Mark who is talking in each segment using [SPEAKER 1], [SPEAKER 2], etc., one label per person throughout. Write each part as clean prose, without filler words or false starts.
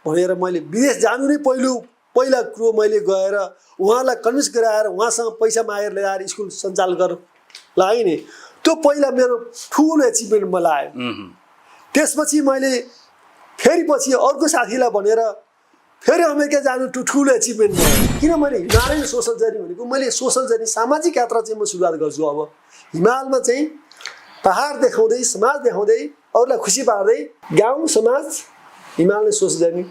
[SPEAKER 1] भनेर मैले विदेश जानु नै पहिला कुरो मैले गएर उहाँलाई कन्भिन्स गराएर उहाँसँग पैसा मागेर ल्याएर स्कुल सञ्चालन गर्न लाग्यो नि, त्यो पहिला मेरो ठुलो एचिभमेन्ट मलाई आयो। त्यसपछि मैले फेरि पछि अर्को साथीलाई भनेर फेरि अमेरिका जानु ठुलो एचिभमेन्ट भयो। किन मैले हिमालयन सोसल जर्नी भनेको, मैले सोसल जर्नी सामाजिक यात्रा चाहिँ म सुरुवात गर्छु। अब हिमालमा चाहिँ पहाड देखाउँदै, समाज देखाउँदै, अरूलाई खुसी पार्दै, गाउँ समाज हिमालयन सोसल जर्नी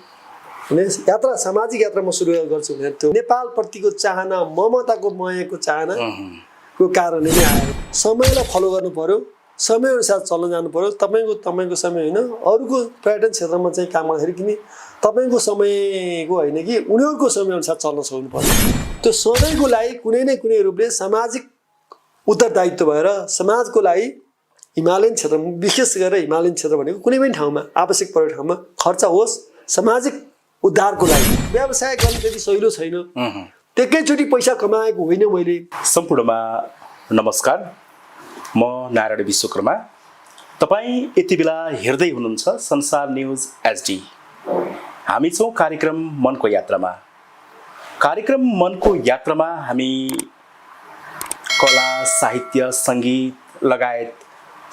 [SPEAKER 1] हुने यात्रा, सामाजिक यात्रा म सुरु गर्छु भनेर त्यो नेपालप्रतिको चाहना, ममताको मायाको चाहनाको कारणले नै आयो। समयलाई फलो गर्नु पर्यो, समयअनुसार चल्न जानु पर्यो। तपाईँको समय होइन, अरूको पर्यटन क्षेत्रमा चाहिँ काम गर्दाखेरि किन तपाईँको समयको होइन कि उनीहरूको समयअनुसार चल्न सक्नु पर्यो। त्यो सधैँको लागि कुनै न कुनै रूपले सामाजिक उत्तरदायित्व भएर समाजको लागि हिमालयन क्षेत्रमा, विशेष गरेर हिमालयन क्षेत्र भनेको कुनै पनि ठाउँमा आवश्यक परेको ठाउँमा खर्च होस् सामाजिक उद्धारको लागि। व्यवसाय गर्नु त्यति सहिलो छैन, एकैचोटि पैसा कमाएको होइन मैले।
[SPEAKER 2] सम्पूर्णमा नमस्कार, म नारायण विश्वकर्मा। तपाईँ यति बेला हेर्दै हुनुहुन्छ संसार न्युज एचडी। हामी छौँ कार्यक्रम मनको यात्रामा। कार्यक्रम मनको यात्रामा हामी कला, साहित्य, सङ्गीत लगायत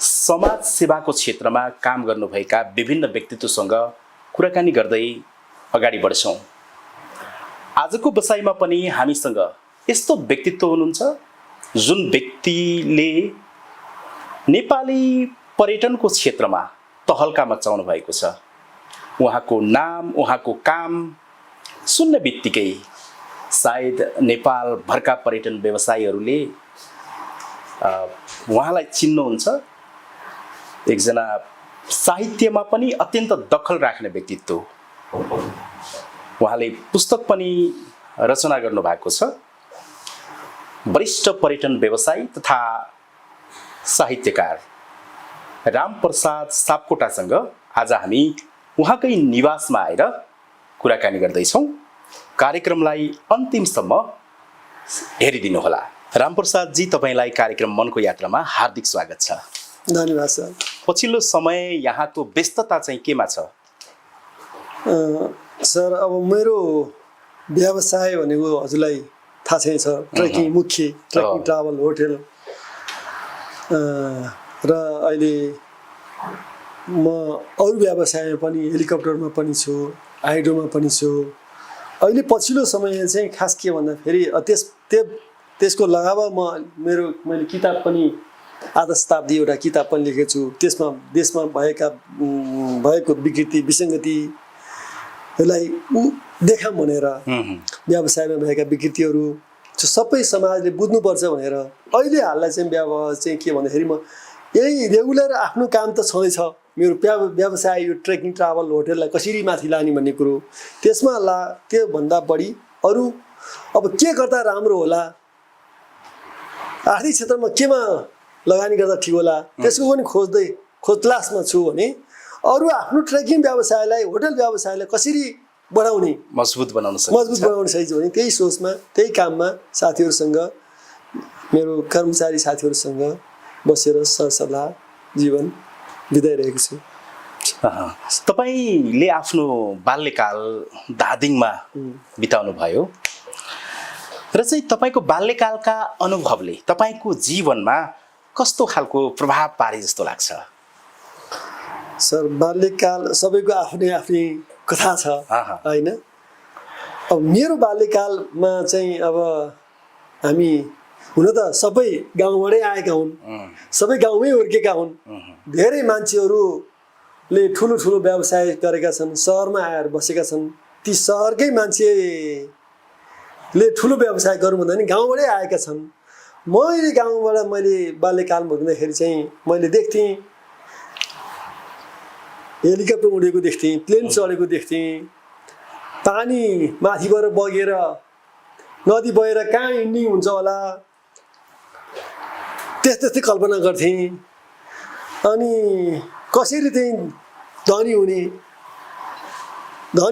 [SPEAKER 2] समाज सेवाको क्षेत्रमा काम गर्नुभएका विभिन्न व्यक्तित्वसँग कुराकानी गर्दै अगाडि बढ्छौँ। आजको बसाइमा पनि हामीसँग यस्तो व्यक्तित्व हुनुहुन्छ जुन व्यक्तिले नेपाली पर्यटनको क्षेत्रमा तहल्का मचाउनु भएको छ। उहाँको नाम, उहाँको काम सुन्न बित्तिकै सायद नेपाल भरका पर्यटन व्यवसायीहरूले उहाँलाई चिन्नुहुन्छ। एकजना साहित्यमा पनि अत्यन्त दखल राख्ने व्यक्तित्व। उहाँले पुस्तक पनि रचना गर्नुभएको छ। वरिष्ठ पर्यटन व्यवसायी तथा साहित्यकार रामप्रसाद सापकोटासँग आज हामी उहाँकै निवासमा आएर कुराकानी गर्दैछौँ। कार्यक्रमलाई अन्तिमसम्म हेरिदिनुहोला। रामप्रसाद जी, तपाईँलाई कार्यक्रम मनको यात्रामा हार्दिक स्वागत छ।
[SPEAKER 1] धन्यवाद सर।
[SPEAKER 2] पछिल्लो समय यहाँको व्यस्तता चाहिँ केमा छ?
[SPEAKER 1] सर, अब मेरो व्यवसाय भनेको हजुरलाई थाहा छैन छ, ट्रेकिङ, मुख्य ट्रेकिङ, ट्राभल, होटेल र अहिले म अरू व्यवसायमा पनि, हेलिकप्टरमा पनि छु, हाइड्रोमा पनि छु। अहिले पछिल्लो समय चाहिँ खास के भन्दाखेरि त्यसको लगाव मैले किताब पनि आधा शताब्दी एउटा किताब पनि लेखेको छु। त्यसमा देशमा भएको विकृति, विसङ्गतिलाई देखाऊँ भनेर, व्यवसायमा भएका विकृतिहरू सबै समाजले बुझ्नुपर्छ भनेर अहिले हाललाई चाहिँ के भन्दाखेरि म यही रेगुलर आफ्नो काम त छँदैछ मेरो व्यवसाय, यो ट्रेकिङ, ट्राभल, होटेललाई कसरी माथि लाने भन्ने कुरो। त्यसमा त्योभन्दा बढी अरू अब के गर्दा राम्रो होला, आर्थिक क्षेत्रमा केमा लगानी गर्दा ठिक होला, त्यसको पनि खोजतलासमा छु भने अरू आफ्नो ट्रेकिङ व्यवसायलाई, होटल व्यवसायलाई कसरी बढाउने,
[SPEAKER 2] मजबुत बनाउन
[SPEAKER 1] सकिन्छ भने त्यही सोचमा, त्यही काममा साथीहरूसँग, मेरो कर्मचारी साथीहरूसँग बसेर सरसल्लाह जीवन बिताइरहेको छु।
[SPEAKER 2] तपाईँले आफ्नो बाल्यकाल धादिङमा बिताउनु भयो र चाहिँ तपाईँको बाल्यकालका अनुभवले तपाईँको जीवनमा कस्तो खालको प्रभाव पारे जस्तो लाग्छ?
[SPEAKER 1] सर, बाल्यकाल सबैको आफ्नै आफ्नै कथा छ होइन। अब मेरो बाल्यकालमा चाहिँ अब हामी हुन त सबै गाउँबाटै आएका हुन्, सबै गाउँमै हुर्केका हुन्। धेरै मान्छेहरूले ठुलो ठुलो व्यवसाय गरेका छन्, सहरमा आएर बसेका छन्। ती सहरकै मान्छेले ठुलो व्यवसाय गरौँ भन्दा पनि गाउँबाटै आएका छन्। मैले गाउँबाट बाल्यकालमा हुँदाखेरि चाहिँ मैले देख्थेँ, हेलिकप्टर उडेको देख्थेँ, प्लेन चढेको देख्थेँ, पानी माथिबाट बगेर नदी बगेर कहाँ इन्डिङ हुन्छ होला, त्यस्तै कल्पना गर्थेँ। अनि कसरी चाहिँ धनी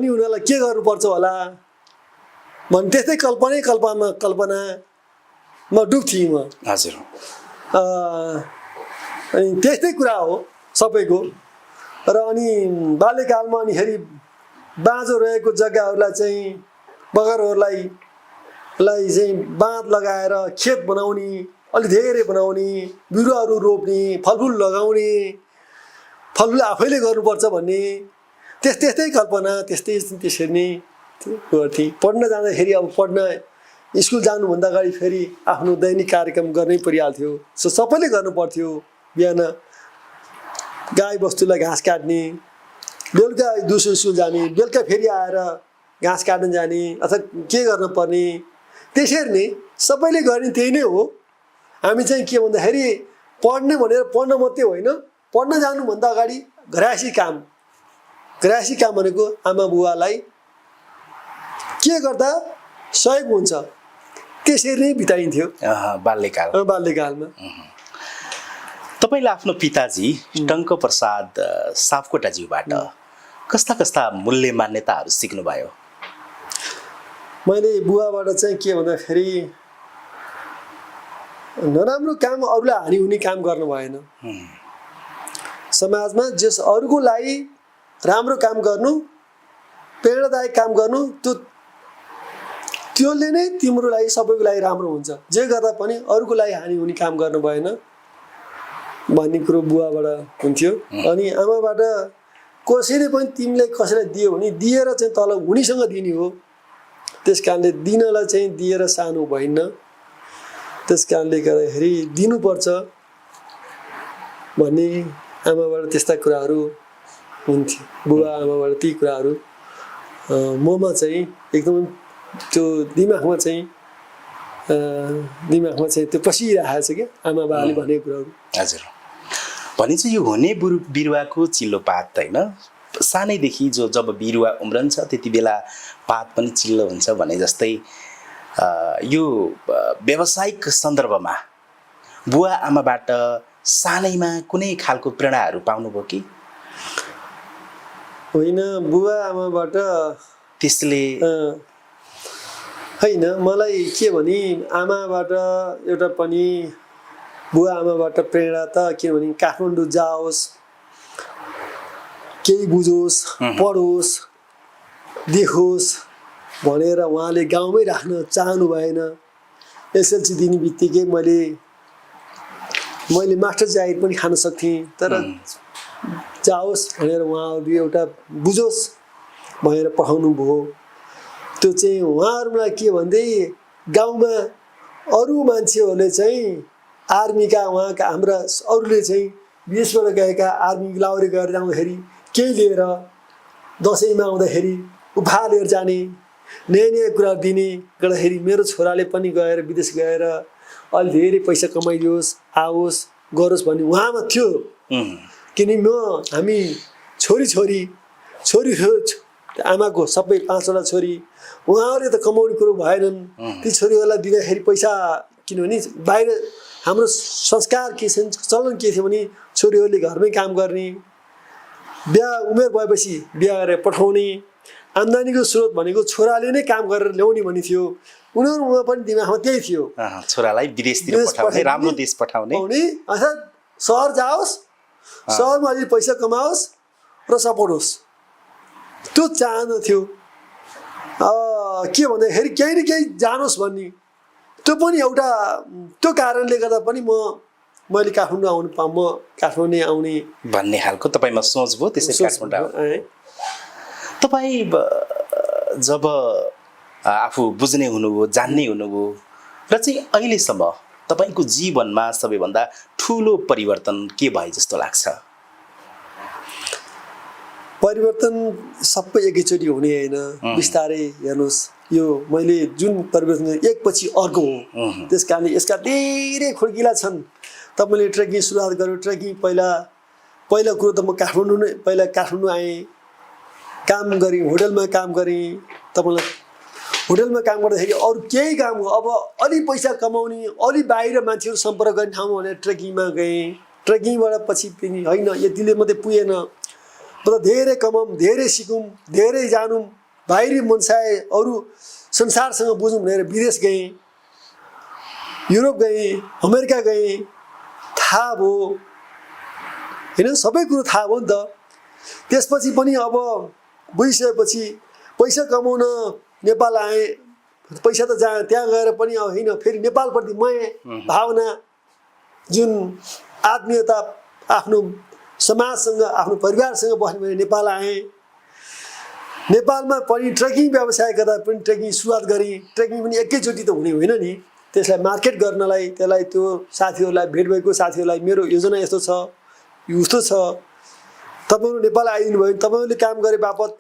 [SPEAKER 1] हुनलाई के गर्नुपर्छ होला भन्ने त्यस्तै कल्पनामा डुब्थेँ म।
[SPEAKER 2] हजुर।
[SPEAKER 1] अनि त्यस्तै कुरा हो सबैको। र अनि बाल्यकालमा अनिखेरि बाँझो रहेको जग्गाहरूलाई चाहिँ बगरहरूलाई चाहिँ बाँध लगाएर खेत बनाउने, अलि धेरै बनाउने, बिरुवाहरू रोप्ने, फलफुल लगाउने, फलफुल आफैले गर्नुपर्छ भन्ने त्यस्तै कल्पना, त्यसरी नै गर्थेँ। पढ्न जाँदाखेरि अब स्कुल जानुभन्दा अगाडि फेरि आफ्नो दैनिक कार्यक्रम गर्नै परिहाल्थ्यो। सबैले गर्नुपर्थ्यो। बिहान गाई बस्तुलाई घाँस काट्ने, बेलुका दिउँसो स्कुल जाने, बेलुका फेरि आएर घाँस काट्न जाने अथवा के गर्न पर्ने, त्यसरी नै सबैले गर्ने त्यही नै हो। हामी चाहिँ के भन्दाखेरि पढ्ने भनेर पढ्न मात्रै होइन, पढ्न जानुभन्दा अगाडि घरायसी काम भनेको आमा बुवालाई के गर्दा सहयोग हुन्छ त्यसरी नै बिताइन्थ्यो बाल्यकालमा।
[SPEAKER 2] तपाईँले आफ्नो पिताजी टङ्क प्रसाद सापकोटाज्यूबाट कस्ता मूल्य मान्यताहरू सिक्नुभयो?
[SPEAKER 1] मैले बुवाबाट चाहिँ के भन्दाखेरि नराम्रो काम, अरूलाई हानि हुने काम गर्नु भएन। समाजमा जस अरूको लागि राम्रो काम गर्नु, प्रेरणादायक काम गर्नु, त्यसले नै तिम्रो लागि सबैको लागि राम्रो हुन्छ। जे गर्दा पनि अरूको लागि हानि हुने काम गर्नु भएन भन्ने कुरो बुवाबाट हुन्थ्यो। अनि आमाबाट कसैले पनि तिमीले कसैलाई दियो भने दिएर चाहिँ तल हुनेसँग दिने हो, त्यस कारणले दिनलाई चाहिँ दिएर सानो भइन्न। त्यस कारणले गर्दाखेरि दिनुपर्छ भन्ने आमाबाट त्यस्ता कुराहरू हुन्थ्यो। बुबा आमाबाट ती कुराहरू ममा चाहिँ एकदम त्यो दिमागमा चाहिँ त्यो पसिरहेको छ क्या आमा बाबाले भनेको कुराहरू।
[SPEAKER 2] हजुर, भनेपछि यो हुने बिरुवाको चिल्लो पात होइन, सानैदेखि जब बिरुवा उम्रन्छ त्यति बेला पात पनि चिल्लो हुन्छ भने जस्तै यो व्यावसायिक सन्दर्भमा बुवा आमाबाट सानैमा कुनै खालको प्रेरणाहरू पाउनुभयो कि?
[SPEAKER 1] होइन, बुवा आमाबाट
[SPEAKER 2] त्यसले
[SPEAKER 1] होइन, मलाई के भने आमाबाट एउटा पनि बुवा आमाबाट प्रेरणा त किनभने काठमाडौँ जाओस्, केही बुझोस्, पढोस्, देखोस् भनेर उहाँले गाउँमै राख्न चाहनु भएन। एसएलसी दिने बित्तिकै मैले मास्टर जागिर पनि खान सक्थेँ, तर जाओस् भनेर उहाँहरूले एउटा बुझोस् भनेर पठाउनु भयो। त्यो चाहिँ उहाँहरूलाई के भन्दै गाउँमा अरू मान्छेहरूले चाहिँ आर्मीका उहाँका हाम्रा अरूले चाहिँ विदेशबाट गएका आर्मी लाउरे गएर जाँदाखेरि केही लिएर दसैँमा आउँदाखेरि उपहार लिएर जाने, नयाँ कुरा दिने गर्दाखेरि मेरो छोराले पनि गएर विदेश गएर अलि धेरै पैसा कमाइदियोस्, आओस्, गरोस् भन्ने उहाँमा थियो। किनकि हामी छोरी आमाको सबै 5वटा छोरी, उहाँहरूले त कमाउने कुरो भएनन्। ती छोरीहरूलाई दिँदाखेरि पैसा, किनभने बाहिर हाम्रो संस्कार के छ, चलन के थियो भने छोरीहरूले घरमै काम गर्ने, उमेर भएपछि बिहा गरेर पठाउने, आम्दानीको स्रोत भनेको छोराले नै काम गरेर ल्याउने भन्ने थियो। उनीहरूमा पनि दिमागमा त्यही थियो,
[SPEAKER 2] छोरालाई विदेशतिर पठाउने, राम्रो देश पठाउने,
[SPEAKER 1] अर्थात् सहर जाओस्, सहरमा अलि पैसा कमाओस् र सपोर्ट होस्, त्यो चाहना थियो। के भन्दाखेरि केही न केही जानोस् भन्ने, त्यो पनि एउटा त्यो कारणले गर्दा पनि मैले काठमाडौँ आउने
[SPEAKER 2] भन्ने खालको तपाईँमा सोच भयो। त्यसरी काठमाडौँ तपाईँ जब आफू बुझ्ने हुनुभयो, जान्ने हुनुभयो र चाहिँ अहिलेसम्म तपाईँको जीवनमा सबैभन्दा ठुलो परिवर्तन के भए जस्तो लाग्छ?
[SPEAKER 1] परिवर्तन सबै एकैचोटि हुने होइन, बिस्तारै हेर्नुहोस्। यो मैले जुन परिवर्तन एकपछि अर्को हो, त्यस कारणले यसका धेरै खुड्किला छन्। तपाईँले ट्रेकिङ सुरुवात गर्यो, ट्रेकिङ पहिला कुरो त म काठमाडौँ आएँ, काम गरेँ, होटलमा काम गरेँ। तपाईँलाई होटलमा काम गर्दाखेरि अरू केही काम हो, अब अलि पैसा कमाउने, अलि बाहिर मान्छेहरू सम्पर्क गर्ने ठाउँमा भनेर ट्रेकिङमा गएँ। ट्रेकिङबाट पछि पनि होइन, यतिले मात्रै पुगेन, र धेरै कमाऊँ, धेरै सिकौँ, धेरै जानौँ, बाहिरी मनसाय अरू संसारसँग बुझौँ भनेर विदेश गएँ, युरोप गएँ, अमेरिका गएँ। थाहा भयो होइन, सबै कुरो थाहा भयो नि त। त्यसपछि पनि अब बुझिसकेपछि पैसा कमाउन नेपाल आएँ। पैसा त त्यहाँ गएर पनि अब होइन, फेरि नेपालप्रति माया भावना, जुन आत्मीयता, आफ्नो समाजसँग आफ्नो परिवारसँग बस्ने भने नेपाल आएँ। नेपालमा पनि ट्रेकिङ व्यवसाय गर्दा पनि ट्रेकिङ सुरुवात गरेँ। ट्रेकिङ पनि एकैचोटि त हुने होइन नि, त्यसलाई मार्केट गर्नलाई, त्यसलाई त्यो साथीहरूलाई, भेट भएको साथीहरूलाई मेरो योजना यस्तो छ, यो उस्तो छ, तपाईँहरू नेपाल आइदिनु भयो भने तपाईँहरूले काम गरे बापत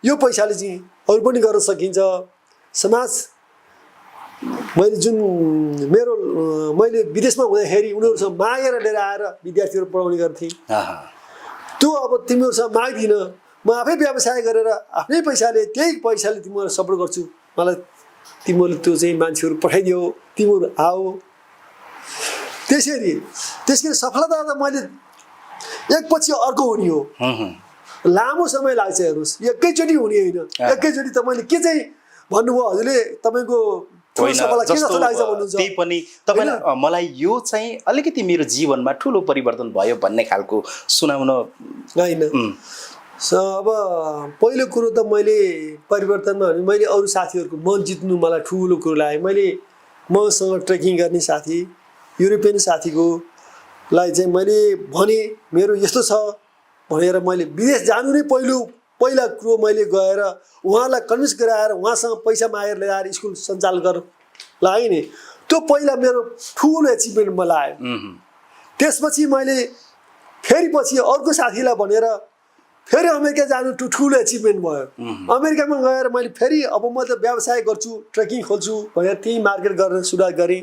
[SPEAKER 1] यो पैसाले चाहिँ अरू पनि गर्न सकिन्छ। समाज मैले जुन मैले विदेशमा हुँदाखेरि उनीहरूसँग मागेर लिएर आएर विद्यार्थीहरू पढाउने गर्थेँ। त्यो अब तिमीहरूसँग माग्दिनँ, म आफै व्यवसाय गरेर आफ्नै पैसाले, त्यही पैसाले तिमीहरूलाई सपोर्ट गर्छु, मलाई तिमीहरूले त्यो चाहिँ मान्छेहरू पठाइदियो, तिमीहरू आऊ। त्यसरी सफलता त मैले एकपछि अर्को हुने हो, लामो समय लाग्छ। हेर्नुहोस्, एकैचोटि हुने होइन। एकैचोटि तपाईँले के चाहिँ भन्नुभयो हजुरले, तपाईँको जस्तो लाग्छ भन्नुहुन्छ?
[SPEAKER 2] त्यही पनि तपाईँलाई मलाई यो चाहिँ अलिकति मेरो जीवनमा ठुलो परिवर्तन भयो भन्ने खालको सुनाउन
[SPEAKER 1] होइन। अब पहिलो कुरो त मैले परिवर्तनमा भने मैले अरू साथीहरूको मन जित्नु मलाई ठुलो कुरो लाग्यो। मैले मसँग ट्रेकिङ गर्ने साथी, युरोपियन साथीको लाई चाहिँ मैले भने मेरो यस्तो छ भनेर मैले विदेश जानु नै पहिला कुरो मैले गएर उहाँलाई कन्भिन्स गराएर उहाँसँग पैसा मागेर ल्याएर स्कुल सञ्चालन गर्न लाग्यो नि, त्यो पहिला मेरो ठुलो एचिभमेन्ट मलाई आयो। त्यसपछि मैले फेरि पछि अर्को साथीलाई भनेर फेरि अमेरिका जानु ठुलो एचिभमेन्ट भयो। अमेरिकामा गएर मैले फेरि अब म त व्यवसाय गर्छु, ट्रेकिङ खोल्छु भनेर त्यही मार्केट गर्न सुरुवात गरेँ।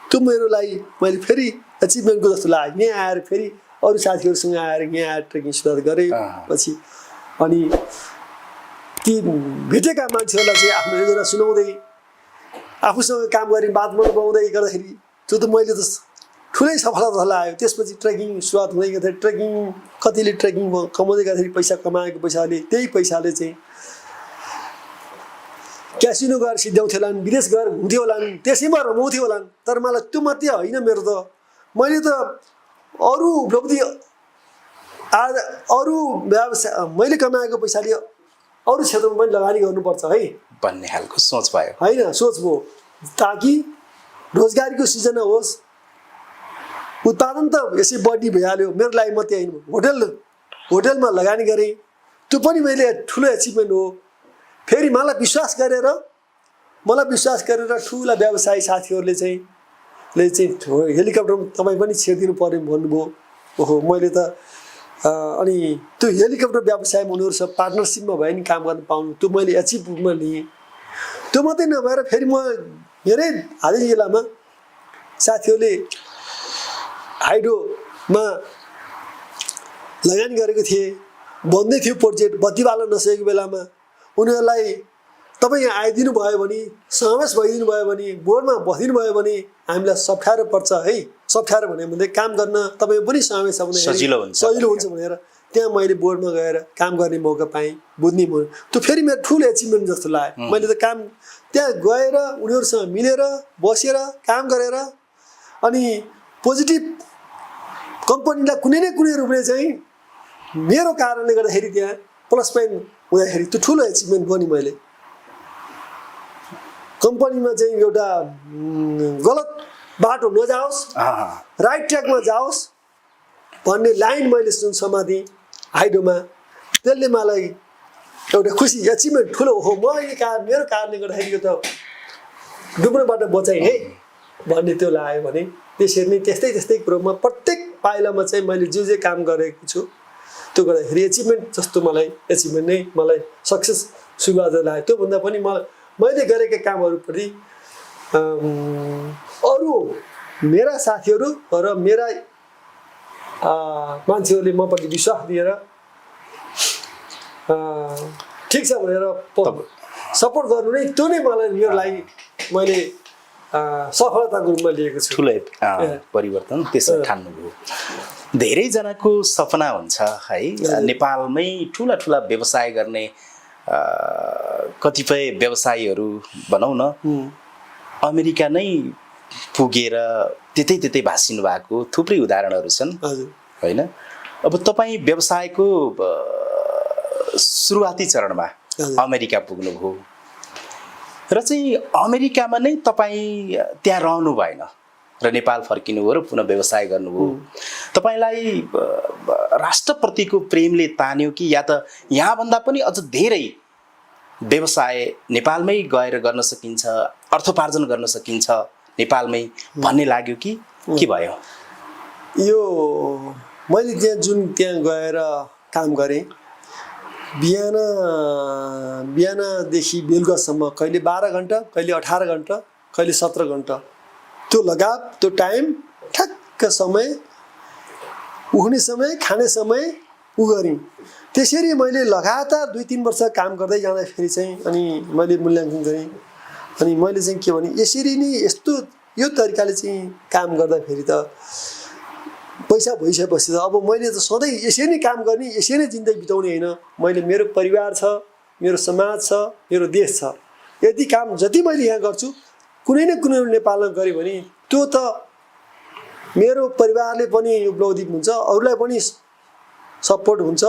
[SPEAKER 1] त्यो मेरो लागि मैले फेरि एचिभमेन्टको जस्तो लाग्यो। यहाँ आएर फेरि अरू साथीहरूसँग आएर यहाँ आएर ट्रेकिङ सुरुवात गरेँ। पछि अनि ती भेटेका मान्छेहरूलाई चाहिँ आफ्नो योजना सुनाउँदै, आफूसँग काम गर्ने बात बनाउँदै गर्दाखेरि त्यो त मैले त ठुलै सफलता लाग्यो। त्यसपछि ट्रेकिङ सुरुवात हुँदै गर्दाखेरि ट्रेकिङ कतिले ट्रेकिङ कमाउँदै गर्दाखेरि पैसा कमाएको पैसाले, त्यही पैसाले चाहिँ क्यासिनो गएर सिद्ध्याउँथ्यो होला, विदेश गएर हुन्थ्यो होला, त्यसैमा रमाउँथ्यो होला। तर मलाई त्यो मात्रै होइन मेरो त, मैले त अरू उपलब्धि, अरू व्यवसाय, मैले कमाएको पैसाले अरू क्षेत्रमा पनि लगानी गर्नुपर्छ है
[SPEAKER 2] भन्ने खालको सोच भयो
[SPEAKER 1] होइन, सोच भयो, ताकि रोजगारीको सिर्जना होस्। उत्पादन त यसै बढी भइहाल्यो, मेरो लागि मात्रै होइन। होटेलमा लगानी गरेँ, त्यो पनि मैले ठुलो एचिभमेन्ट हो। फेरि मलाई विश्वास गरेर ठुला व्यवसायी साथीहरूले चाहिँ हेलिकप्टरमा तपाईँ पनि छेडिदिनु पर्यो भन्नुभयो। ओहो, मैले त अनि त्यो हेलिकप्टर व्यवसायमा उनीहरूसँग पार्टनरसिपमा भयो नि काम गर्न पाउनु, त्यो मैले एचिभमा लिएँ। त्यो मात्रै नभएर फेरि म मेरै हालै जिल्लामा साथीहरूले हाइड्रोमा लगानी गरेको थिएँ, बन्दै थियो प्रोजेक्ट, बत्ती बाल्न नसकेको बेलामा उनीहरूलाई तपाईँ यहाँ आइदिनु भयो भने, समावेश भइदिनु भयो भने, बोर्डमा बसिदिनु भयो भने हामीलाई सफ्टाएर पर्छ है। सफ्टाएर भने काम गर्न तपाईँ पनि समावेश छ भने सजिलो हुन्छ भनेर त्यहाँ मैले बोर्डमा गएर काम गर्ने मौका पाएँ, बुझ्ने भयो। त्यो फेरि मेरो ठुलो एचिभमेन्ट जस्तो लाग्यो। मैले त काम त्यहाँ गएर उनीहरूसँग मिलेर बसेर काम गरेर अनि पोजिटिभ कम्पनीलाई कुनै न कुनै रूपले चाहिँ मेरो कारणले गर्दाखेरि त्यहाँ प्लस पोइन्ट हुँदाखेरि त्यो ठुलो एचिभमेन्ट भयो नि। मैले कम्पनीमा चाहिँ एउटा गलत बाटो नजाओस्, राइट ट्र्याकमा जाओस् भन्ने लाइन मैले समातेँ हाइड्रोमा। त्यसले मलाई एउटा खुसी एचिभमेन्ट ठुलो हो। म मेरो कारणले गर्दाखेरि यो त डुब्नबाट बचाएँ है भन्ने त्यो लाग्यो भने त्यसरी नै त्यस्तै कुरोमा प्रत्येक पाइलामा चाहिँ मैले जे काम गरेको छु त्यो गर्दाखेरि एचिभमेन्ट जस्तो मलाई एचिभमेन्ट नै मलाई सक्सेस सुरुवात लाग्यो। त्योभन्दा पनि मैले गरेका कामहरूप्रति अरू मेरा साथीहरू र मेरा मान्छेहरूले मप्रति विश्वास दिएर ठिक छ भनेर सपोर्ट गर्नु नै त्यो नै मलाई मेरो लागि मैले सफलताको रूपमा लिएको छु।
[SPEAKER 2] ठुलो परिवर्तन त्यसमा ठान्नुभयो। धेरैजनाको सपना हुन्छ है नेपालमै ठुला व्यवसाय गर्ने। कतिपय व्यवसायीहरू भनौँ न अमेरिका नै पुगेर त्यतै भासिनु भएको थुप्रै उदाहरणहरू छन् होइन। अब तपाईँ व्यवसायको सुरुवाती चरणमा
[SPEAKER 1] हजुर।
[SPEAKER 2] अमेरिका पुग्नुभयो र चाहिँ अमेरिकामा नै तपाईँ त्यहाँ रहनु भएन र नेपाल फर्किनुभयो र पुनः व्यवसाय गर्नुभयो। तपाईँलाई राष्ट्रप्रतिको प्रेमले तान्यो कि या त यहाँभन्दा पनि अझ धेरै व्यवसाय नेपालमै गएर गर्न सकिन्छ, अर्थोपार्जन गर्न सकिन्छ नेपालमै भन्ने लाग्यो कि के भयो?
[SPEAKER 1] यो मैले त्यहाँ गएर काम गरेँ, बिहानदेखि बेलुकासम्म, कहिले 12 घन्टा, कहिले 18 घन्टा, कहिले 17 घन्टा, त्यो लगाव, त्यो टाइम, ठ्याक्क समय, उठ्ने समय, खाने समय उ गरेँ। त्यसरी मैले लगातार 2-3 वर्ष काम गर्दै जाँदाखेरि चाहिँ अनि मैले मूल्याङ्कन गरेँ। अनि मैले चाहिँ के भने यसरी नै यो तरिकाले चाहिँ काम गर्दाखेरि त पैसा भइसकेपछि त अब मैले त सधैँ यसरी नै काम गर्ने, यसरी नै जिन्दगी बिताउने होइन। मैले मेरो परिवार छ, मेरो समाज छ, मेरो देश छ। यदि काम जति मैले यहाँ गर्छु कुनै न कुनै नेपालमा गरेँ भने त्यो त मेरो परिवारले पनि उपलब्धि हुन्छ, अरूलाई पनि सपोर्ट हुन्छ,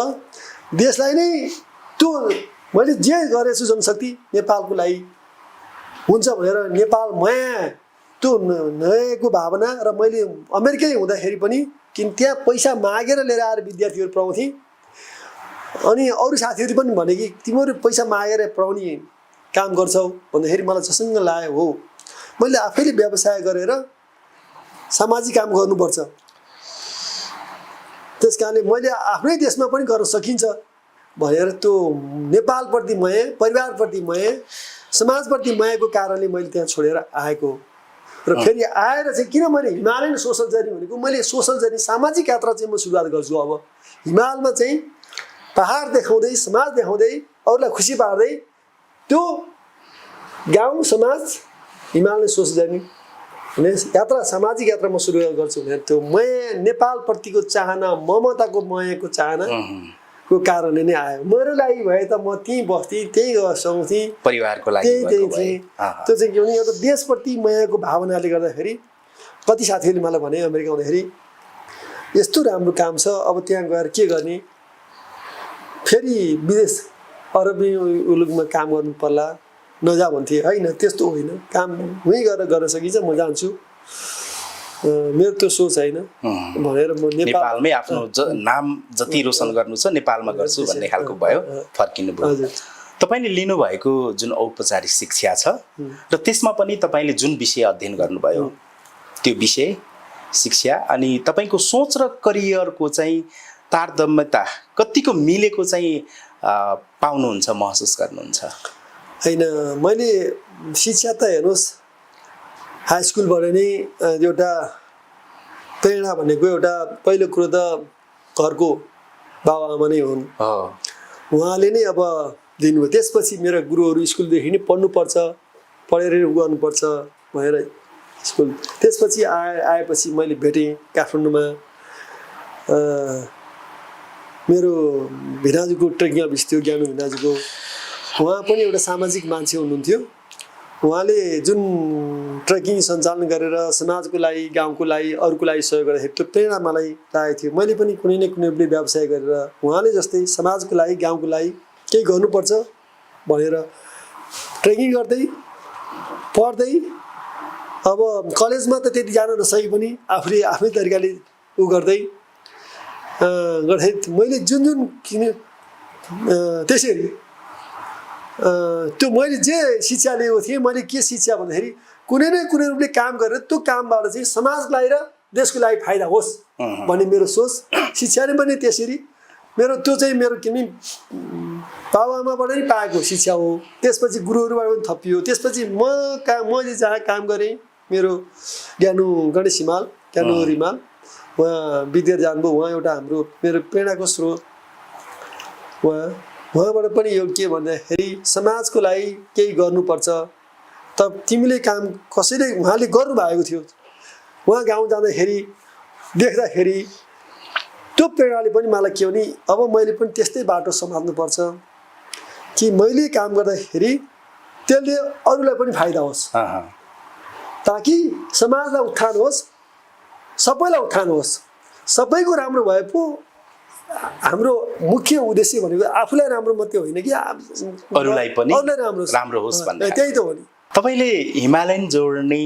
[SPEAKER 1] देशलाई नै त्यो मैले जे गरेछु जनशक्ति नेपालको लागि हुन्छ भनेर नेपाल माया, त्यो नयाँको भावना। र मैले अमेरिकै हुँदाखेरि पनि किन त्यहाँ पैसा मागेर लिएर आएर विद्यार्थीहरू पढाउँथेँ। अनि अरू साथीहरू पनि भने कि तिमीहरू पैसा मागेर पढाउने काम गर्छौ भन्दाखेरि मलाई जसङ्ग लाग्यो हो मैले आफैले व्यवसाय गरेर सामाजिक काम गर्नुपर्छ। त्यस कारणले मैले आफ्नै देशमा पनि गर्न सकिन्छ भनेर त्यो नेपालप्रति माया, परिवारप्रति माया, समाजप्रति मायाको कारणले मैले त्यहाँ छोडेर आएको। र फेरि आएर चाहिँ किन मैले हिमालयन सोसल जर्नी भनेको, मैले सोसल जर्नी सामाजिक यात्रा चाहिँ म सुरुवात गर्छु। अब हिमालमा चाहिँ पहाड देखाउँदै, समाज देखाउँदै, अरूलाई खुसी पार्दै त्यो गाउँ समाज हिमालयन सोसल जर्नी यात्रा, सामाजिक यात्रा म सुरुवात गर्छु भने त्यो माया, नेपालप्रतिको चाहना, ममताको मायाको चाहनाको कारणले नै आयो। मेरो लागि भए त म त्यहीँ बस्थेँ, त्यहीँ गसाउँथेँ,
[SPEAKER 2] परिवारको लागि
[SPEAKER 1] त्यही थिएँ। त्यो चाहिँ के भने एउटा देशप्रति मायाको भावनाले गर्दाखेरि कति साथीहरूले मलाई भने अमेरिका आउँदाखेरि यस्तो राम्रो काम छ, अब त्यहाँ गएर के गर्ने, फेरि विदेश अरबी मुलुकमा काम गर्नु पर्ला, नजा भन्थे। होइन, त्यस्तो होइन, काम वहीँ गएर गर्न सकिन्छ, म जान्छु, मेरो त्यो सोच होइन भनेर म
[SPEAKER 2] नेपालमै आफ्नो नाम जति रोशन गर्नु छ नेपालमा गर्छु भन्ने खालको भयो, फर्किनु भयो। तपाईँले लिनुभएको जुन औपचारिक शिक्षा छ र त्यसमा पनि तपाईँले जुन विषय अध्ययन गर्नुभयो त्यो विषय शिक्षा अनि तपाईँको सोच र करियरको चाहिँ तारतम्यता कतिको मिलेको चाहिँ पाउनुहुन्छ, महसुस गर्नुहुन्छ?
[SPEAKER 1] होइन, मैले शिक्षा त हेर्नुहोस् हाई स्कुलबाट नै एउटा प्रेरणा भनेको एउटा पहिलो कुरो त घरको बाबुआमा नै हुन्, उहाँले नै अब दिनुभयो। त्यसपछि मेरा गुरुहरू स्कुलदेखि नै पढ्नुपर्छ, पढेर गर्नुपर्छ भनेर स्कुल। त्यसपछि आएपछि मैले भेटेँ काठमाडौँमा मेरो भिनाजुको ट्रेकिङ अफिस थियो, ज्ञानु भिनाजुको। उहाँ पनि एउटा सामाजिक मान्छे हुनुहुन्थ्यो। उहाँले जुन ट्रेकिङ सञ्चालन गरेर समाजको लागि, गाउँको लागि, अरूको लागि सहयोग गर्दाखेरि त्यो प्रेरणा मलाई लागेको थियो। मैले पनि कुनै न कुनै व्यवसाय गरेर उहाँले जस्तै समाजको लागि, गाउँको लागि केही गर्नुपर्छ भनेर ट्रेकिङ गर्दै पढ्दै, अब कलेजमा त त्यति जान नसके पनि आफूले आफ्नै तरिकाले उ गर्दै गर्दाखेरि मैले जुन त्यसरी त्यो मैले जे शिक्षा लिएको थिएँ, मैले के शिक्षा भन्दाखेरि कुनै न कुनै रूपले काम गरेर त्यो कामबाट चाहिँ समाजलाई र देशको लागि फाइदा होस् भन्ने मेरो सोच। शिक्षा नै पनि त्यसरी मेरो त्यो चाहिँ मेरो किनभने बाबुआमाबाट नै पाएको शिक्षा हो। त्यसपछि गुरुहरूबाट पनि थपियो। त्यसपछि मैले जहाँ काम गरेँ, मेरो ज्ञानु गणेश हिमाल, ज्ञानु रिमाल, उहाँ विदेश जानुभयो। उहाँ एउटा हाम्रो मेरो प्रेरणाको स्रोत। उहाँबाट पनि यो के भन्दाखेरि समाजको लागि केही गर्नुपर्छ त तिमीले काम कसैले उहाँले गर्नुभएको थियो। उहाँ गाउँ जाँदाखेरि देख्दाखेरि त्यो प्रेरणाले पनि मलाई के भने अब मैले पनि त्यस्तै बाटो समात्नुपर्छ कि मैले काम गर्दाखेरि त्यसले अरूलाई पनि फाइदा होस्, ताकि समाजलाई उत्थान होस्, सबैलाई उत्थान होस्। सबैको राम्रो भए पो हाम्रो मुख्य उद्देश्य भनेको आफूलाई राम्रो मात्रै होइन कि
[SPEAKER 2] अरूलाई पनि राम्रो होस् भन्ने
[SPEAKER 1] त्यही त हो नि।
[SPEAKER 2] तपाईले हिमालयन जोर्नी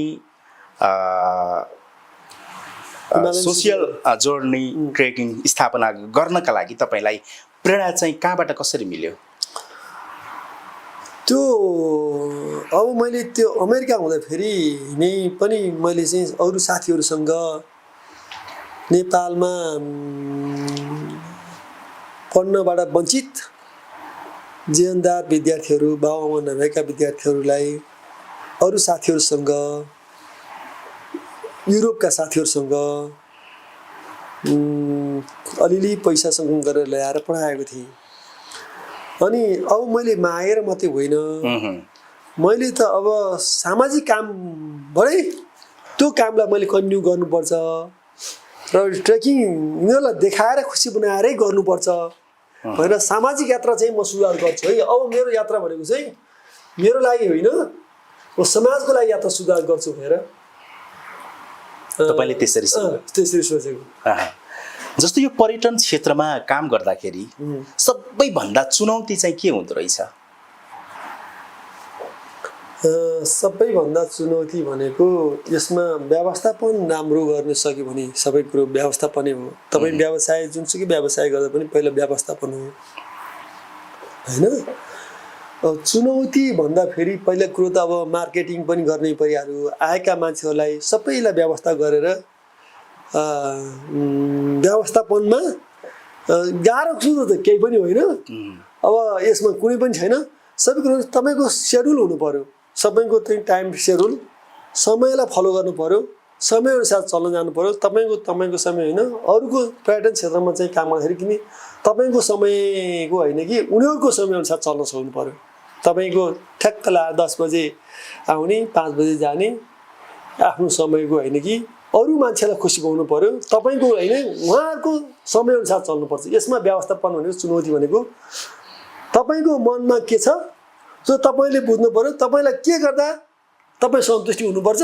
[SPEAKER 2] सोसियल जोर्नी ट्रेकिङ स्थापना गर्नका लागि तपाईलाई प्रेरणा चाहिँ कहाँबाट कसरी मिल्यो?
[SPEAKER 1] त्यो अब मैले त्यो अमेरिका हुँदाखेरि नै पनि मैले चाहिँ अरू साथीहरूसँग नेपालमा पढ्नबाट वञ्चित जीवनदार विद्यार्थीहरू, बाबुआमा नभएका विद्यार्थीहरूलाई अरू साथीहरूसँग, युरोपका साथीहरूसँग अलिअलि पैसा सङ्कलन गरेर ल्याएर पढाएको थिएँ। अनि अब मैले मागेर मात्रै होइन, मैले त अब सामाजिक कामबाटै त्यो कामलाई मैले कन्टिन्यू गर्नुपर्छ र ट्रेकिङ यिनीहरूलाई देखाएर खुसी बनाएरै गर्नुपर्छ भनेर सामाजिक यात्रा चाहिँ म सुरुवात गर्छु है। अब मेरो यात्रा भनेको चाहिँ मेरो लागि होइन, म समाजको लागि यात्रा सुरुवात गर्छु भनेर
[SPEAKER 2] तपाईले त्यसरी
[SPEAKER 1] सोचेको।
[SPEAKER 2] जस्तो यो पर्यटन क्षेत्रमा काम गर्दाखेरि सबैभन्दा चुनौती चाहिँ के हुँदो रहेछ?
[SPEAKER 1] सबैभन्दा चुनौती भनेको यसमा व्यवस्थापन राम्रो गर्न सक्यो भने सबै कुरो व्यवस्थापनै हो। तपाईँ व्यवसाय जुनसुकै व्यवसाय गर्दा पनि पहिला व्यवस्थापन हो होइन। चुनौती भन्दाखेरि पहिला कुरो त अब मार्केटिङ पनि गर्नै परिहाल्यो। आएका मान्छेहरूलाई सबैलाई व्यवस्था गरेर व्यवस्थापनमा गाह्रो कुरो त केही पनि होइन। अब यसमा कुनै पनि छैन, सबै कुरो तपाईँको सेड्युल हुनु पर्यो, सबैको चाहिँ टाइम सेड्युल, समयलाई फलो गर्नु पर्यो, समयअनुसार चल्न जानु पर्यो। तपाईँको समय होइन, अरूको पर्यटन क्षेत्रमा चाहिँ काम गर्दाखेरि किन तपाईँको समयको होइन कि उनीहरूको समयअनुसार चल्न सक्नु पर्यो। तपाईँको ठ्याक्क ला 10 बजे आउने 5 बजे जाने आफ्नो समयको होइन कि अरू मान्छेलाई खुसी पाउनु पर्यो, तपाईँको होइन उहाँहरूको समयअनुसार चल्नुपर्छ। यसमा व्यवस्थापन भनेको चुनौती भनेको तपाईँको मनमा के छ जो तपाईँले बुझ्नु पर्यो, तपाईँलाई के गर्दा तपाईँ सन्तुष्टि हुनुपर्छ,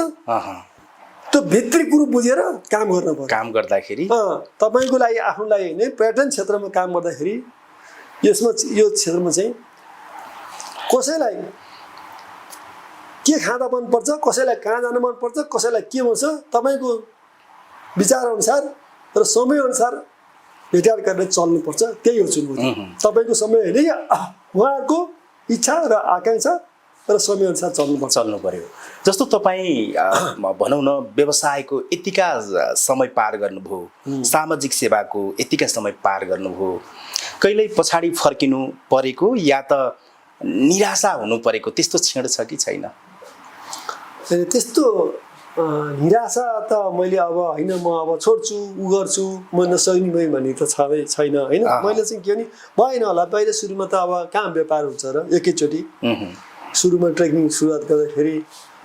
[SPEAKER 1] त्यो भित्री कुरो बुझेर काम गर्नु पर्यो।
[SPEAKER 2] काम गर्दाखेरि
[SPEAKER 1] तपाईँको लागि आफ्नो लागि होइन, पर्यटन क्षेत्रमा काम गर्दाखेरि यसमा यो क्षेत्रमा चाहिँ कसैलाई के खाँदा मनपर्छ, कसैलाई कहाँ जान मनपर्छ, कसैलाई के भन्छ, तपाईँको विचारअनुसार र समयअनुसार भेटघाट गरेर चल्नुपर्छ। त्यही हो चुनौती। तपाईँको समय होइन कि उहाँहरूको इच्छा र आकाङ्क्षा र समयअनुसार चल्नु पर्यो।
[SPEAKER 2] जस्तो तपाईँ भनौँ न व्यवसायको यतिका समय पार गर्नुभयो, सामाजिक सेवाको यतिका समय पार गर्नुभयो, कहिल्यै पछाडि फर्किनु परेको या त निराशा हुनु परेको त्यस्तो क्षण छ कि छैन?
[SPEAKER 1] त्यस्तो निराशा त मैले अब होइन म अब छोड्छु उ गर्छु म नसक्ने भएँ भन्ने त छैन होइन। मैले चाहिँ के भने भएन होला, पहिला सुरुमा त अब कहाँ व्यापार हुन्छ र एकैचोटि। सुरुमा ट्रेकिङ सुरुवात गर्दाखेरि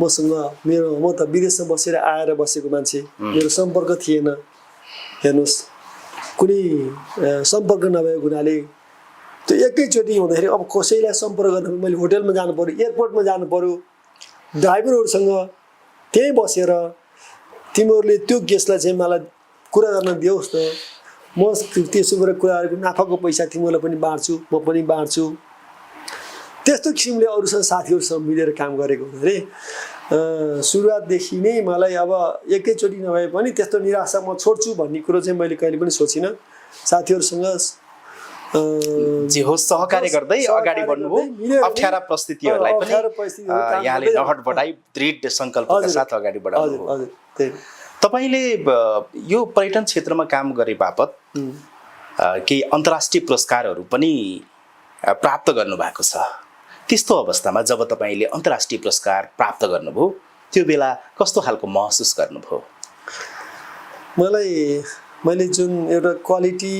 [SPEAKER 1] मसँग म त विदेशमा बसेर आएर बसेको मान्छे, मेरो सम्पर्क थिएन। हेर्नुहोस्, कुनै सम्पर्क नभएको हुनाले त्यो एकैचोटि हुँदाखेरि अब कसैलाई सम्पर्क गर्नु मैले होटलमा जानु पर्यो, एयरपोर्टमा जानु पर्यो, ड्राइभरहरूसँग त्यहीँ बसेर तिमीहरूले त्यो गेस्टलाई चाहिँ मलाई कुरा गर्न दियोस् न, म त्यसो गरेर कुराहरूको नाफाको पैसा तिमीहरूलाई पनि बाँड्छु, म पनि बाँड्छु। त्यस्तो किसिमले अरूसँग साथीहरूसँग मिलेर काम गरेको हुँदाखेरि सुरुवातदेखि नै मलाई अब एकैचोटि नभए पनि त्यस्तो निराशा म छोड्छु भन्ने कुरो चाहिँ मैले कहिले पनि सोचिनँ। साथीहरूसँग
[SPEAKER 2] जे होस् सहकार्य गर्दै अगाडि बढ्नुभयो। अप्ठ्यारा परिस्थितिहरूलाई पनि यहाँले नहट बढाई दृढ सङ्कल्पका साथ अगाडि बढाउनु। तपाईँले यो पर्यटन क्षेत्रमा काम गरे बापत केही अन्तर्राष्ट्रिय पुरस्कारहरू पनि प्राप्त गर्नुभएको छ। त्यस्तो अवस्थामा जब तपाईँले अन्तर्राष्ट्रिय पुरस्कार प्राप्त गर्नुभयो त्यो बेला कस्तो खालको महसुस गर्नुभयो?
[SPEAKER 1] मैले जुन एउटा क्वालिटी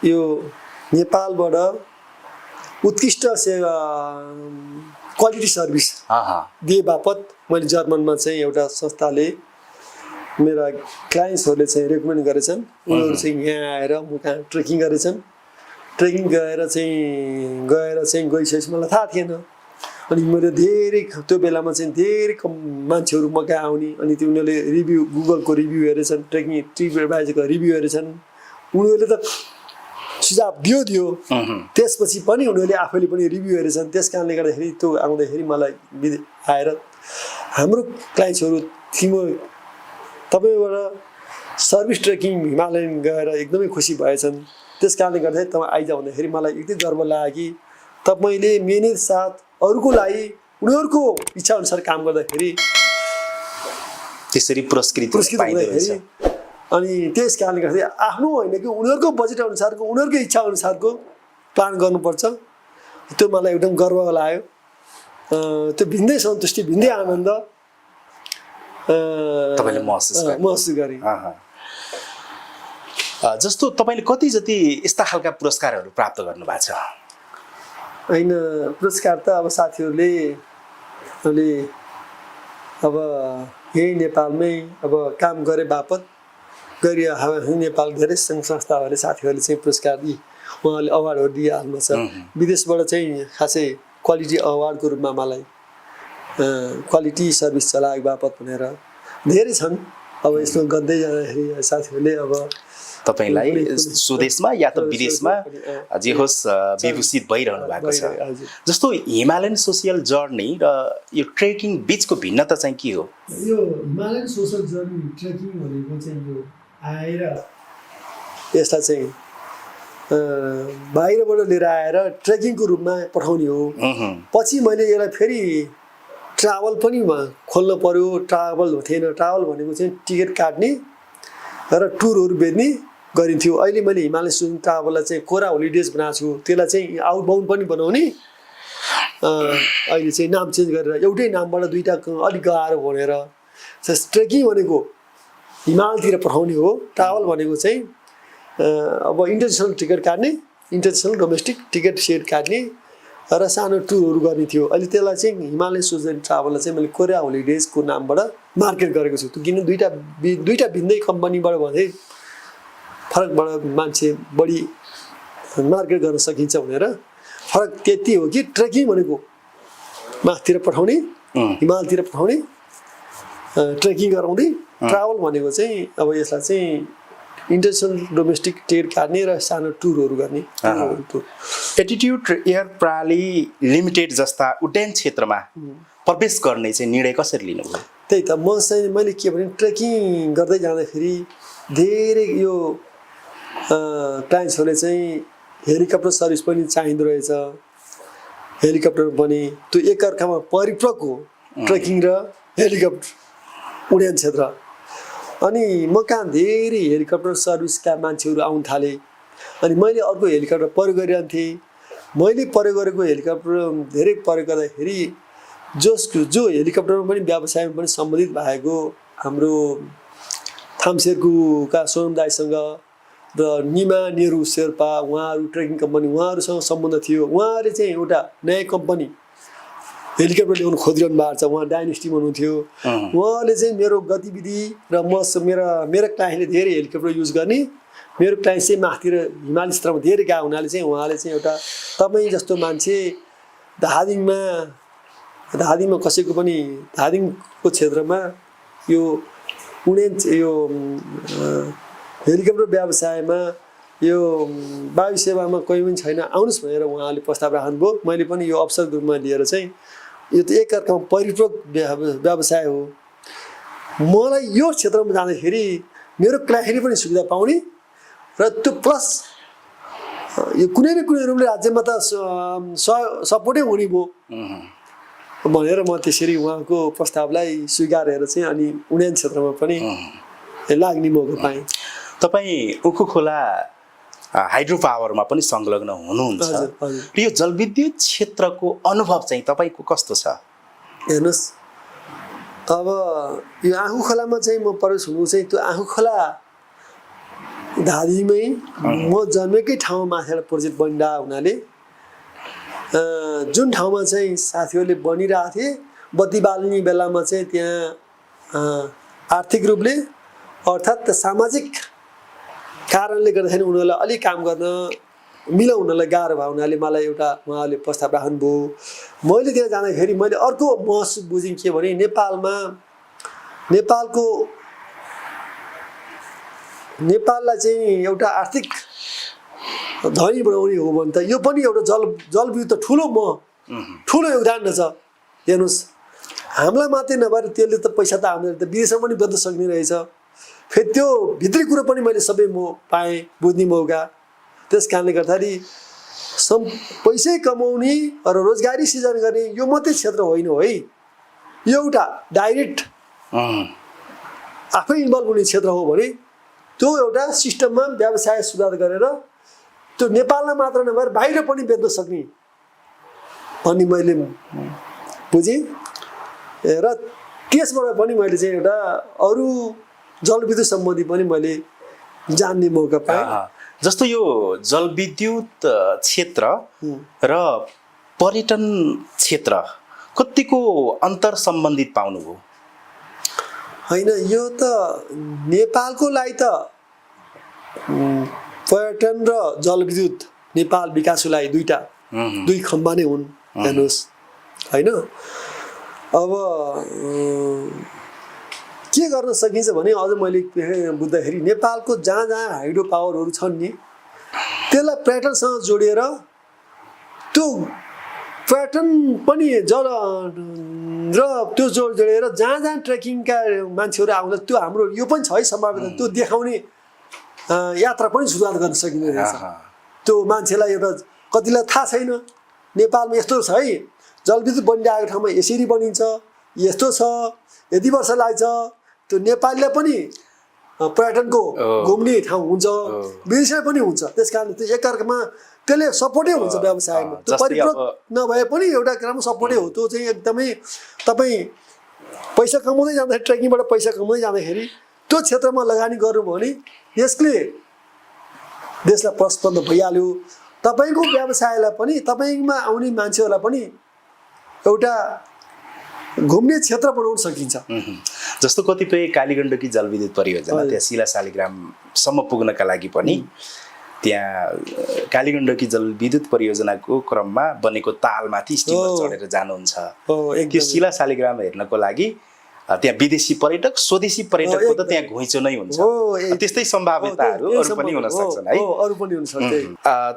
[SPEAKER 1] यो नेपालबाट उत्कृष्ट सेवा क्वालिटी सर्भिस दिए बापत मैले जर्मनमा चाहिँ एउटा संस्थाले मेरा क्लाइन्ट्सहरूले चाहिँ रेकमेन्ड गरेछन्। उनीहरू चाहिँ यहाँ आएर म कहाँ ट्रेकिङ गरेछन्। ट्रेकिङ गएर चाहिँ गइसकेपछि मलाई थाहा थिएन। अनि मैले धेरै त्यो बेलामा चाहिँ धेरै कम मान्छेहरू म कहाँ आउने, अनि त्यो उनीहरूले रिभ्यू गुगलको रिभ्यू हेरेछन्, ट्रेकिङ ट्रिप एडभाइजरको रिभ्यू हेरेछन्। उनीहरूले त सुझाव दियो त्यसपछि पनि उनीहरूले आफैले पनि रिभ्यू हेरेछन्। त्यस कारणले गर्दाखेरि त्यो आउँदाखेरि मलाई आएर हाम्रो क्लाइन्ट्सहरू थिमो तपाईँबाट सर्भिस ट्रेकिङ हिमालयन गएर एकदमै खुसी भएछन्। त्यस कारणले गर्दाखेरि तपाईँ आइज भन्दाखेरि मलाई एकदमै गर्व लाग्यो कि तपाईँले मेहनत साथ अरूको लागि उनीहरूको इच्छा अनुसार काम गर्दाखेरि
[SPEAKER 2] त्यसरी पुरस्कृत
[SPEAKER 1] हुँदाखेरि अनि त्यस कारणले गर्दाखेरि आफ्नो होइन कि उनीहरूको बजेट अनुसारको उनीहरूको इच्छा अनुसारको प्लान गर्नुपर्छ। त्यो मलाई एकदम गर्व लाग्यो। त्यो भिन्दै सन्तुष्टि भिन्दै आनन्द
[SPEAKER 2] तपाईँले
[SPEAKER 1] महसुस गरेँ।
[SPEAKER 2] जस्तो तपाईँले कति जति यस्ता खालका पुरस्कारहरू प्राप्त गर्नु भएको छ?
[SPEAKER 1] होइन पुरस्कार त अब साथीहरूले अहिले अब यही नेपालमै अब काम गरे बापत गरी नेपाल धेरै सङ्घ संस्थाहरूले साथीहरूले चाहिँ पुरस्कार दिए, उहाँहरूले अवार्डहरू दिइहाल्नु छ। विदेशबाट चाहिँ खासै क्वालिटी अवार्डको रूपमा मलाई क्वालिटी सर्भिस चलाएको बापत भनेर धेरै छन्। अब यसमा गर्दै जाँदाखेरि साथीहरूले अब
[SPEAKER 2] तपाईलाई स्वदेशमा या त विदेशमा जे होस् विभूषित भइरहनु भएको छ। जस्तो हिमालयन सोसियल जर्नी र यो ट्रेकिङ बिचको भिन्नता चाहिँ के हो?
[SPEAKER 1] यो हिमालयन सोसियल जर्नी ट्रेकिङ भनेको चाहिँ यो आएर यसलाई चाहिँ बाहिरबाट लिएर आएर ट्रेकिङको रूपमा पठाउने हो। पछि मैले यसलाई फेरि ट्राभल पनि खोल्नु पर्यो। ट्राभल थिएन, ट्राभल भनेको चाहिँ टिकट काट्ने र टुरहरू बेच्ने गरिन्थ्यो। अहिले मैले हिमालय सोसियल ट्राभललाई चाहिँ कोरा होलिडेज बनाएको छु। त्यसलाई चाहिँ आउटबाउन्ड पनि बनाउने अहिले चाहिँ नाम चेन्ज गरेर एउटै नामबाट दुईवटा अलिक गाह्रो भनेर ट्रेकिङ भनेको हिमालतिर पठाउने हो। ट्राभल भनेको चाहिँ अब इन्टरनेसनल टिकट काट्ने, इन्टरनेसनल डोमेस्टिक टिकट सेट काट्ने र सानो टुरहरू गर्ने थियो। अहिले त्यसलाई चाहिँ हिमालय सोसियल ट्राभललाई चाहिँ मैले कोरिया होलिडेजको नामबाट मार्केट गरेको छु। किन दुईवटा भिन्दै कम्पनीबाट भन्दै फरकबाट मान्छे बढी मार्केट गर्न सकिन्छ भनेर फरक त्यति हो कि ट्रेकिङ भनेको माथितिर पठाउने, हिमालतिर पठाउने, ट्रेकिङ गराउँदै, ट्राभल भनेको चाहिँ अब यसलाई चाहिँ इन्टरनेसनल डोमेस्टिक टिकट काट्ने र सानो टुरहरू गर्ने।
[SPEAKER 2] एटिट्युड एयर प्राली लिमिटेड जस्ता उड्डयन क्षेत्रमा प्रवेश गर्ने चाहिँ निर्णय कसरी लिनुभयो?
[SPEAKER 1] त्यही त मैले के भने ट्रेकिङ गर्दै जाँदाखेरि धेरै यो क्लाइन्ट्सहरूले चाहिँ हेलिकप्टर सर्भिस पनि चाहिँदो रहेछ। हेलिकप्टर पनि त्यो एकअर्कामा परिपूरक हो, ट्रेकिङ र हेलिकप्टर उड्डयन क्षेत्र। अनि म कहाँ धेरै हेलिकप्टर सर्भिसका मान्छेहरू आउन थाले। अनि मैले अर्को हेलिकप्टर प्रयोग गरिरहन्थेँ। मैले प्रयोग गरेको हेलिकप्टर धेरै प्रयोग गर्दाखेरि जो हेलिकप्टरमा पनि व्यवसायमा पनि सम्बन्धित भएको हाम्रो थामसेरका सोनम दाईसँग र निमा नेहरू शेर्पा उहाँहरू ट्रेकिङ कम्पनी उहाँहरूसँग सम्बन्ध थियो। उहाँहरूले चाहिँ एउटा नयाँ कम्पनी हेलिकप्टर ल्याउनु खोजिरहनु भएको छ। उहाँ डाइनेस्टीमा हुनुहुन्थ्यो। उहाँले चाहिँ मेरो गतिविधि र मेरा क्लाइन्टले धेरै हेलिकप्टर युज गर्ने, मेरो क्लाइन्ट चाहिँ माथितिर हिमाली क्षेत्रमा धेरै गएको हुनाले चाहिँ उहाँले चाहिँ एउटा तपाईँ जस्तो मान्छे धादिङमा कसैको पनि धादिङको क्षेत्रमा यो हेलिकप्टर व्यवसायमा यो वायु सेवामा कोही पनि छैन, आउनुहोस् भनेर उहाँले प्रस्ताव राख्नुभयो। मैले पनि यो अवसरको रूपमा लिएर चाहिँ यो त एकअर्कामा परिपूरक व्यवसाय हो। मलाई यो क्षेत्रमा जाँदाखेरि मेरो क्लाइन्टले पनि सुविधा पाउने र त्यो प्लस यो कुनै न कुनै रूपले राज्यमा त सपोर्टै हुने भयो भनेर म त्यसरी उहाँको प्रस्तावलाई स्वीकारेर चाहिँ अनि उड्डयन क्षेत्रमा पनि लाग्ने मौका पाएँ।
[SPEAKER 2] तपाईँ उखु खोला हाइड्रो पावरमा पनि संलग्न हुनुहुन्छ र यो जलविद्युत क्षेत्रको अनुभव चाहिँ तपाईँको कस्तो छ?
[SPEAKER 1] हेर्नुहोस्, अब यो आँखु खोलामा चाहिँ म प्रवेश हुनु चाहिँ त्यो आँखु खोला धादिङमै म जन्मेकै ठाउँमा माथिबाट प्रोजेक्ट बनिरहेको हुनाले जुन ठाउँमा चाहिँ साथीहरूले बनिरहेको थिए बत्ती बाल्ने बेलामा चाहिँ त्यहाँ आर्थिक रूपले अर्थात् सामाजिक कारणले गर्दाखेरि उनीहरूलाई अलिक काम गर्न मिलाउनलाई गाह्रो भयो हुनाले मलाई एउटा उहाँले प्रस्ताव राख्नुभयो। मैले त्यहाँ जाँदाखेरि मैले अर्को महसुस बुझेँ के भने नेपाललाई चाहिँ एउटा आर्थिक धनी बनाउने हो भने त यो पनि एउटा जलविद्युत त ठुलो योगदान रहेछ। हेर्नुहोस्, हामीलाई मात्रै नभएर त्यसले त पैसा त हामीले त विदेशमा पनि बेच्न सक्ने रहेछ। फेरि त्यो भित्री कुरो पनि मैले सबै पाएँ बुझ्ने मौका। त्यस कारणले गर्दाखेरि पैसै कमाउने र रोजगारी सृजना गर्ने यो मात्रै क्षेत्र होइन है, यो एउटा डाइरेक्ट आफै इन्भल्भ हुने क्षेत्र हो भने त्यो एउटा सिस्टममा व्यवसाय सुधार गरेर त्यो नेपालमा मात्र नभएर बाहिर पनि बेच्न सक्ने भन्ने मैले बुझेँ। र त्यसबाट पनि मैले चाहिँ एउटा अरू जलविद्युत सम्बन्धी पनि मैले जान्ने मौका पाएँ।
[SPEAKER 2] जस्तो यो जलविद्युत क्षेत्र र पर्यटन क्षेत्र कतिको अन्तर सम्बन्धित पाउनुभयो?
[SPEAKER 1] होइन, यो त नेपालको लागि त पर्यटन र जलविद्युत नेपाल विकासको लागि दुई खम्बा नै हुन्। हेर्नुहोस् होइन, अब के गर्न सकिन्छ भने अझ मैले बुझ्दाखेरि नेपालको जहाँ जहाँ हाइड्रो पावरहरू छन् नि त्यसलाई पर्यटनसँग जोडिएर त्यो पर्यटन पनि जल र त्यो जोडेर जहाँ जहाँ ट्रेकिङका मान्छेहरू आउँदा त्यो हाम्रो यो पनि छ है सम्भावना, त्यो देखाउने यात्रा पनि सुरुवात गर्न सकिने रहेछ। त्यो मान्छेलाई एउटा कतिलाई थाहा छैन नेपालमा यस्तो छ है, जलविद्युत बनिरहेको ठाउँमा यसरी बनिन्छ, यस्तो छ, यति वर्ष लाग्छ। त्यो नेपालीलाई पनि पर्यटनको घुम्ने ठाउँ हुन्छ, विदेशमा पनि हुन्छ। त्यस कारणले त्यो एकअर्कामा त्यसले सपोर्टै हुन्छ व्यवसायमा। त्यो परिपूरक नभए पनि एउटा राम्रो सपोर्टै हो। त्यो चाहिँ एकदमै तपाईँ पैसा कमाउँदै जाँदाखेरि, ट्रेकिङबाट पैसा कमाउँदै जाँदाखेरि त्यो क्षेत्रमा लगानी गर्नुभयो भने देशलाई प्रस्पन्द भइहाल्यो। तपाईँको व्यवसायलाई पनि, तपाईँमा आउने मान्छेहरूलाई पनि एउटा घुम्ने क्षेत्र बनाउन सकिन्छ।
[SPEAKER 2] जस्तो कतिपय कालीगण्डकी जलविद्युत परियोजना त्यहाँ शिला शालिग्रामसम्म पुग्नका लागि पनि त्यहाँ कालीगण्डकी जलविद्युत परियोजनाको क्रममा बनेको तालमाथि स्टिमर चढेर जानुहुन्छ। त्यो शिला शालिग्राम हेर्नको लागि त्यहाँ विदेशी पर्यटक, स्वदेशी पर्यटकको त त्यहाँ घुइँचो नै हुन्छ। त्यस्तै सम्भाव्यताहरू अरू पनि हुन सक्छन् है।
[SPEAKER 1] अरू पनि हुन सक्छ।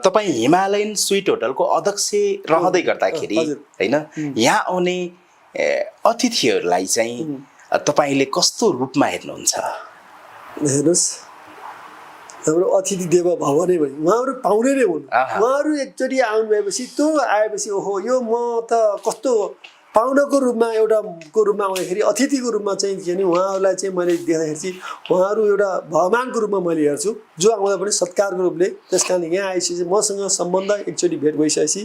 [SPEAKER 2] तपाईँ हिमालयन स्विट होटलको अध्यक्ष रहँदै गर्दाखेरि होइन, यहाँ आउने अतिथिहरूलाई चाहिँ तपाईँले कस्तो रूपमा हेर्नुहुन्छ?
[SPEAKER 1] हेर्नुहोस्, हाम्रो अतिथि देव भव नै भयो, उहाँहरू पाउने नै हुन्। उहाँहरू एकचोटि आउनु भएपछि त्यो आएपछि ओहो यो म त कस्तो पाहुनाको रूपमा एउटाको रूपमा आउँदाखेरि अतिथिको रूपमा चाहिँ के भने उहाँहरूलाई चाहिँ मैले देख्दाखेरि चाहिँ उहाँहरू एउटा भगवानको रूपमा मैले हेर्छु, जो आउँदा पनि सत्कारको रूपले। त्यस कारण यहाँ आएपछि चाहिँ मसँग सम्बन्ध एकचोटि भेट भइसकेपछि,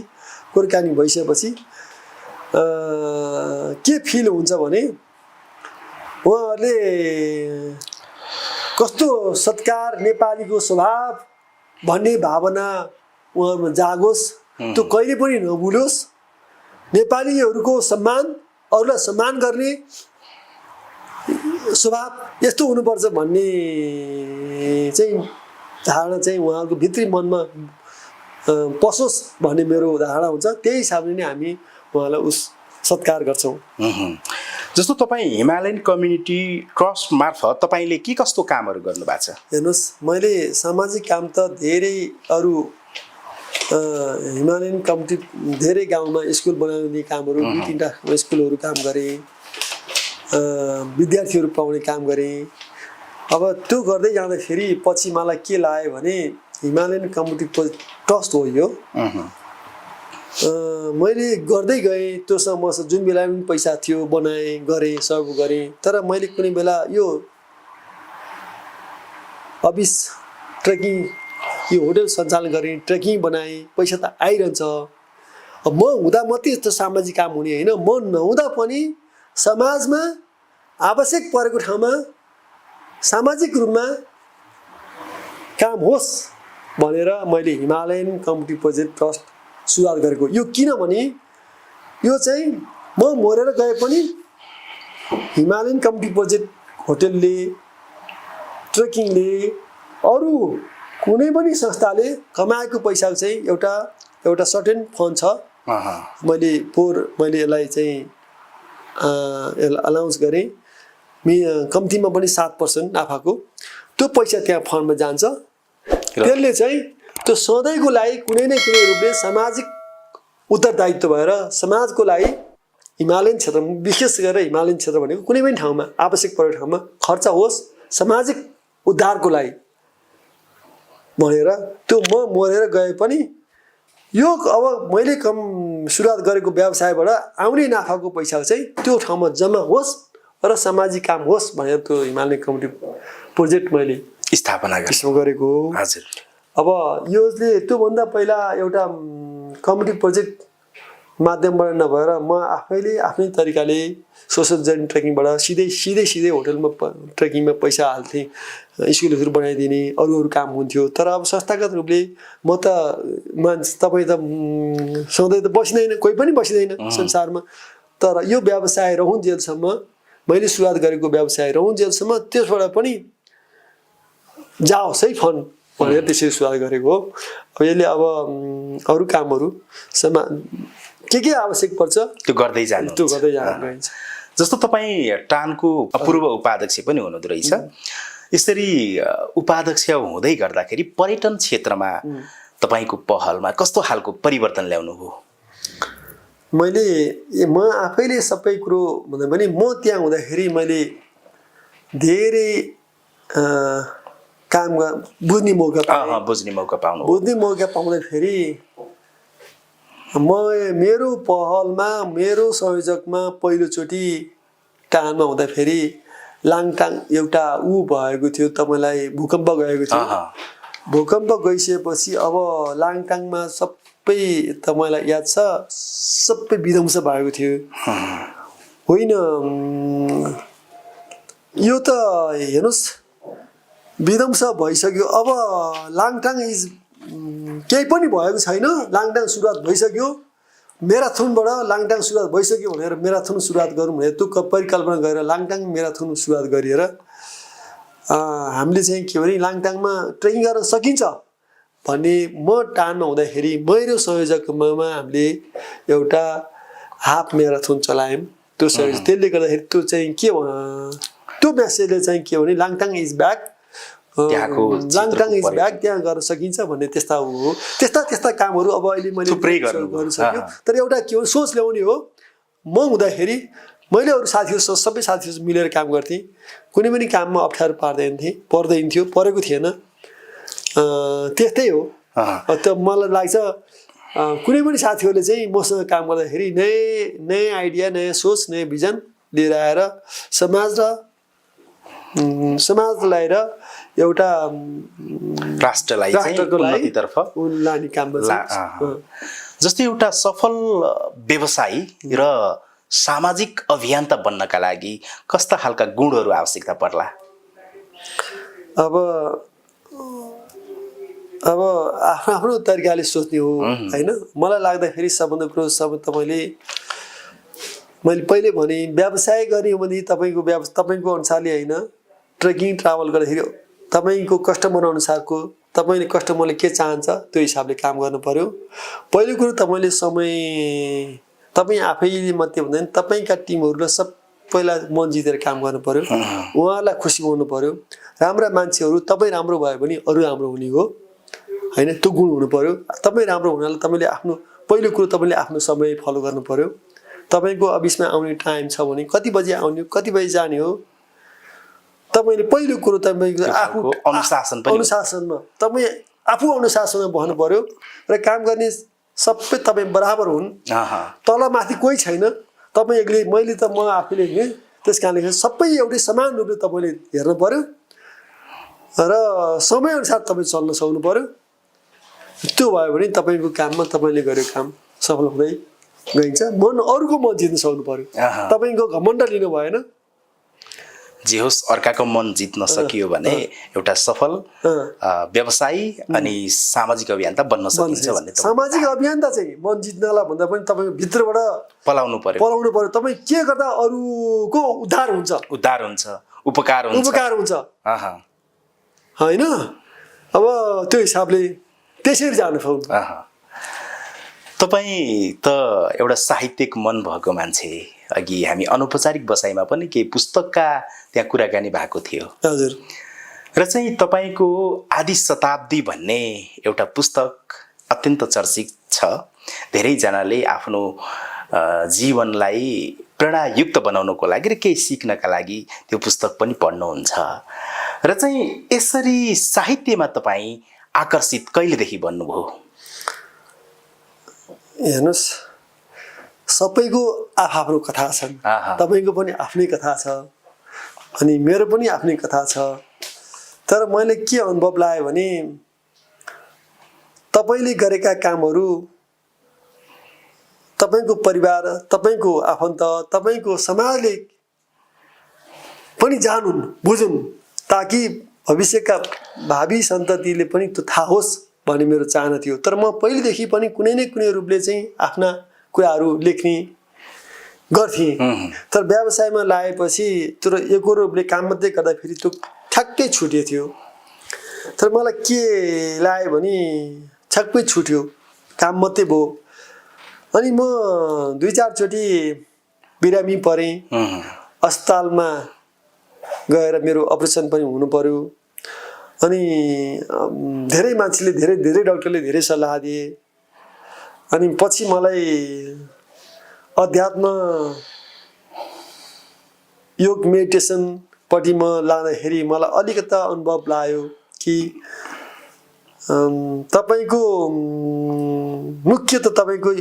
[SPEAKER 1] कुराकानी भइसकेपछि के फिल हुन्छ भने उहाँहरूले कस्तो सत्कार, नेपालीको स्वभाव भन्ने भावना उहाँहरूमा जागोस्, त्यो कहिले पनि नभुलोस्। नेपालीहरूको सम्मान, अरूलाई सम्मान गर्ने स्वभाव यस्तो हुनुपर्छ भन्ने चाहिँ धारणा चाहिँ उहाँहरूको भित्री मनमा पसोस् भन्ने मेरो धारणा हुन्छ। त्यही हिसाबले नै हामी उहाँलाई सत्कार गर्छौँ।
[SPEAKER 2] जस्तो तपाईँ हिमालयन कम्युनिटी ट्रस्ट मार्फत तपाईँले के कस्तो कामहरू गर्नुभएको छ?
[SPEAKER 1] हेर्नुहोस्, मैले सामाजिक काम त धेरै अरू हिमालयन कम्युनिटी धेरै गाउँमा स्कुल बनाउने कामहरू, 2-3 स्कुलहरू काम गरेँ, विद्यार्थीहरू पाउने काम गरेँ। अब त्यो गर्दै जाँदाखेरि पछि मलाई के लाग्यो भने हिमालयन कम्युनिटी ट्रस्ट हो यो। मैले गर्दै गएँ, त्योसँग मसँग जुन बेला पनि पैसा थियो बनाएँ, गरेँ, सब गरेँ। तर मैले कुनै बेला यो अबिस ट्रेकिङ, यो होटल सञ्चालन गरेँ, ट्रेकिङ बनाएँ, पैसा त आइरहन्छ। अब म हुँदा मात्रै यस्तो सामाजिक काम हुने होइन, म नहुँदा पनि समाजमा आवश्यक परेको ठाउँमा सामाजिक रूपमा काम होस् भनेर मैले हिमालयन कम्युनिटी प्रोजेक्ट ट्रस्ट सुरुवात गरेको। यो किनभने यो चाहिँ म मरेर गए पनि हिमालयन कम्युनिटी प्रोजेक्ट होटलले, ट्रेकिङले, अरू कुनै पनि संस्थाले कमाएको पैसा चाहिँ एउटा सर्टेन फन्ड छ। मैले यसलाई चाहिँ अनाउन्स गरेँ, कम्तीमा पनि 7% नाफाको त्यो पैसा त्यहाँ फन्डमा जान्छ। त्यसले चाहिँ त्यो सधैँको लागि कुनै न कुनै रूपले सामाजिक उत्तरदायित्व भएर समाजको लागि हिमालयन क्षेत्र, विशेष गरेर हिमालयन क्षेत्र भनेको कुनै पनि ठाउँमा आवश्यक परेको ठाउँमा खर्च होस् सामाजिक उद्धारको लागि भनेर त्यो म मरेर गए पनि यो अब मैले सुरुवात गरेको व्यवसायबाट आउने नाफाको पैसा चाहिँ त्यो ठाउँमा जम्मा होस् र सामाजिक काम होस् भनेर त्यो हिमालयन कम्युनिटी प्रोजेक्ट मैले
[SPEAKER 2] स्थापना
[SPEAKER 1] गरेको हो।
[SPEAKER 2] हजुर।
[SPEAKER 1] अब योले त्योभन्दा पहिला एउटा कम्युनिटी प्रोजेक्ट माध्यमबाट नभएर म आफैले आफ्नै तरिकाले सोसल जर्नी ट्रेकिङबाट सिधै होटलमा ट्रेकिङमा पैसा हाल्थेँ, स्कुलहरू बनाइदिने अरू काम हुन्थ्यो। तर अब संस्थागत रूपले म त तपाईँ त सधैँ त बसिँदैन, कोही पनि बसिँदैन संसारमा। तर यो व्यवसाय रहन्जेलसम्म, मैले सुरुवात गरेको व्यवसाय रहन्जेलसम्म त्यसबाट पनि जाओस् है फन्ड भनेर त्यसरी सुरुवात गरेको हो। अब यसले अब अरू कामहरू के आवश्यक पर्छ
[SPEAKER 2] त्यो गर्दै जानु
[SPEAKER 1] गइन्छ।
[SPEAKER 2] जस्तो तपाईँ टानको पूर्व उपाध्यक्ष पनि हुनुहुँदो रहेछ। यसरी उपाध्यक्ष हुँदै गर्दाखेरि पर्यटन क्षेत्रमा तपाईँको पहलमा कस्तो खालको परिवर्तन ल्याउनु हो?
[SPEAKER 1] म आफैले सबै कुरो भन्दा पनि म त्यहाँ हुँदाखेरि मैले धेरै काम बुझ्ने मौका पाउँदाखेरि मेरो पहलमा, मेरो संयोजकमा पहिलोचोटि टानमा हुँदाखेरि लाङटाङ एउटा भएको थियो, तपाईँलाई भूकम्प गएको थियो। भूकम्प गइसकेपछि अब लाङटाङमा सबै तपाईँलाई याद छ, सबै विध्वंस भएको थियो। होइन, यो त हेर्नुहोस् विध्वंस भइसक्यो। अब लाङटाङ केही पनि भएको छैन, लाङटाङ सुरुवात भइसक्यो। म्याराथनबाट लाङटाङ सुरुवात भइसक्यो भनेर म्याराथन सुरुवात गरौँ भनेर त्यो परिकल्पना गरेर लाङटाङ म्याराथन सुरुवात गरिएर हामीले चाहिँ के भने लाङटाङमा ट्रेकिङ गर्न सकिन्छ भन्ने म टानमा हुँदाखेरि मेरो संयोजकमा हामीले एउटा हाफ म्याराथन चलायौँ। त्यो त्यसले गर्दाखेरि त्यो चाहिँ के त्यो म्यासेजले चाहिँ के भने Langtang is back, Langtang is back, त्यहाँ गर्न सकिन्छ भन्ने त्यस्ता कामहरू अब अहिले मैले गर्न सक्यो। तर एउटा के हो, सोच ल्याउने हो। म हुँदाखेरि मैले अरू साथीहरूसँग सबै साथीहरू मिलेर काम गर्थेँ। कुनै पनि काममा अप्ठ्यारो पर्दैन थियो, परेको थिएन। त्यस्तै हो। त मलाई लाग्छ कुनै पनि साथीहरूले चाहिँ मसँग काम गर्दाखेरि नयाँ आइडिया, नयाँ सोच, नयाँ भिजन लिएर आएर समाजलाई र एउटा
[SPEAKER 2] राष्ट्रलाई उन्नतितर्फ
[SPEAKER 1] लाने काममा
[SPEAKER 2] जस्तै एउटा सफल व्यवसायी र सामाजिक अभियन्ता बन्नका लागि कस्ता खालका गुणहरू आवश्यकता पर्ला?
[SPEAKER 1] अब आफ्नो तरिकाले सोच्ने हो होइन। मलाई लाग्दाखेरि सबभन्दा कुरो मैले पहिले भने व्यवसाय गर्ने हो भने तपाईँको अनुसारले होइन, ट्रेकिङ ट्राभल गर्दाखेरि तपाईँको कस्टमर अनुसारको, तपाईँले कस्टमरले के चाहन्छ त्यो हिसाबले काम गर्नु पर्यो। पहिलो कुरो तपाईँ आफैले मात्रै हुँदैन, तपाईँका टिमहरूलाई सबैलाई मन जितेर काम गर्नु पर्यो, उहाँहरूलाई खुसी हुनु पर्यो। राम्रा मान्छेहरू, तपाईँ राम्रो भयो भने अरू राम्रो हुने हो होइन, त्यो गुण हुनु पर्यो। तपाईँ राम्रो हुनाले पहिलो कुरो तपाईँले आफ्नो समय फलो गर्नु पर्यो। तपाईँको अफिसमा आउने टाइम छ भने कति बजी आउने, कति बजी जाने हो, तपाईँले पहिलो कुरो तपाईँको आफू अनुशासनमा तपाईँ आफू अनुशासनमा बस्नु पर्यो र काम गर्ने सबै तपाईँ बराबर हुन्, तलमाथि कोही छैन। तपाईँ एक्लै, म आफैले हिँडेँ, त्यस कारणले सबै एउटै समान रूपले तपाईँले हेर्नु पर्यो र समयअनुसार तपाईँ चल्न सक्नु पर्यो। त्यो भयो भने तपाईँको काममा तपाईँले गरेको काम सफल हुँदै गइन्छ। अरूको मन जित्न सक्नु पर्यो, तपाईँको घमण्ड लिनु भएन।
[SPEAKER 2] जे होस्, अर्काको मन जित्न सकियो भने एउटा सफल व्यवसायी अनि सामाजिक अभियन्ता बन्न सकिन्छ भन्ने।
[SPEAKER 1] सामाजिक अभियन्ता चाहिँ मन जित्नलाई भन्दा पनि तपाईँको भित्रबाट पलाउनु पर्यो। तपाईँ के गर्दा अरूको उद्धार हुन्छ,
[SPEAKER 2] उपकार हुन्छ
[SPEAKER 1] होइन। अब त्यो हिसाबले त्यसरी जानु सक्नु।
[SPEAKER 2] तपाईँ त एउटा साहित्यिक मन भएको मान्छे। अघि हामी अनौपचारिक बसाइमा पनि केही पुस्तकका त्यहाँ कुराकानी भएको थियो।
[SPEAKER 1] हजुर।
[SPEAKER 2] र चाहिँ तपाईँको आदि शताब्दी भन्ने एउटा पुस्तक अत्यन्त चर्चित छ। धेरैजनाले आफ्नो जीवनलाई प्रेरणायुक्त बनाउनको लागि र केही सिक्नका लागि त्यो पुस्तक पनि पढ्नुहुन्छ। र चाहिँ यसरी साहित्यमा तपाईँ आकर्षित कहिलेदेखि बन्नुभयो?
[SPEAKER 1] हेर्नुहोस्, सबैको आफ्नो कथा छन्। तपाईँको पनि आफ्नै कथा छ अनि मेरो पनि आफ्नै कथा छ। तर मैले के अनुभव लाग्यो भने तपाईँले गरेका कामहरू तपाईँको परिवार, तपाईँको आफन्त, तपाईँको समाजले पनि जानुन्, बुझुन्, ताकि भविष्यका भावी सन्ततिले पनि त्यो थाहा होस् भन्ने मेरो चाहना थियो। तर म पहिलेदेखि पनि कुनै न कुनै रूपले चाहिँ आफ्ना कुराहरू लेख्ने गर्थेँ। तर व्यवसायमा लागेपछि तर एक रूपले काम मात्रै गर्दाखेरि त्यो ठ्याक्कै छुट्यो थियो। तर मलाई के लाग्यो भने ठ्याक्कै छुट्यो, काम मात्रै भयो। अनि म 2-4 चोटि बिरामी परेँ, अस्पतालमा गएर मेरो अपरेसन पनि हुनु पर्यो। अनि धेरै मान्छेले धेरै डाक्टरले धेरै सल्लाह दिए। अनि पछि मलाई अध्यात्म योग मेडिटेसनपट्टि म लाँदाखेरि मलाई अलिकता अनुभव लाग्यो कि तपाईँको मुख्य त तपाईँको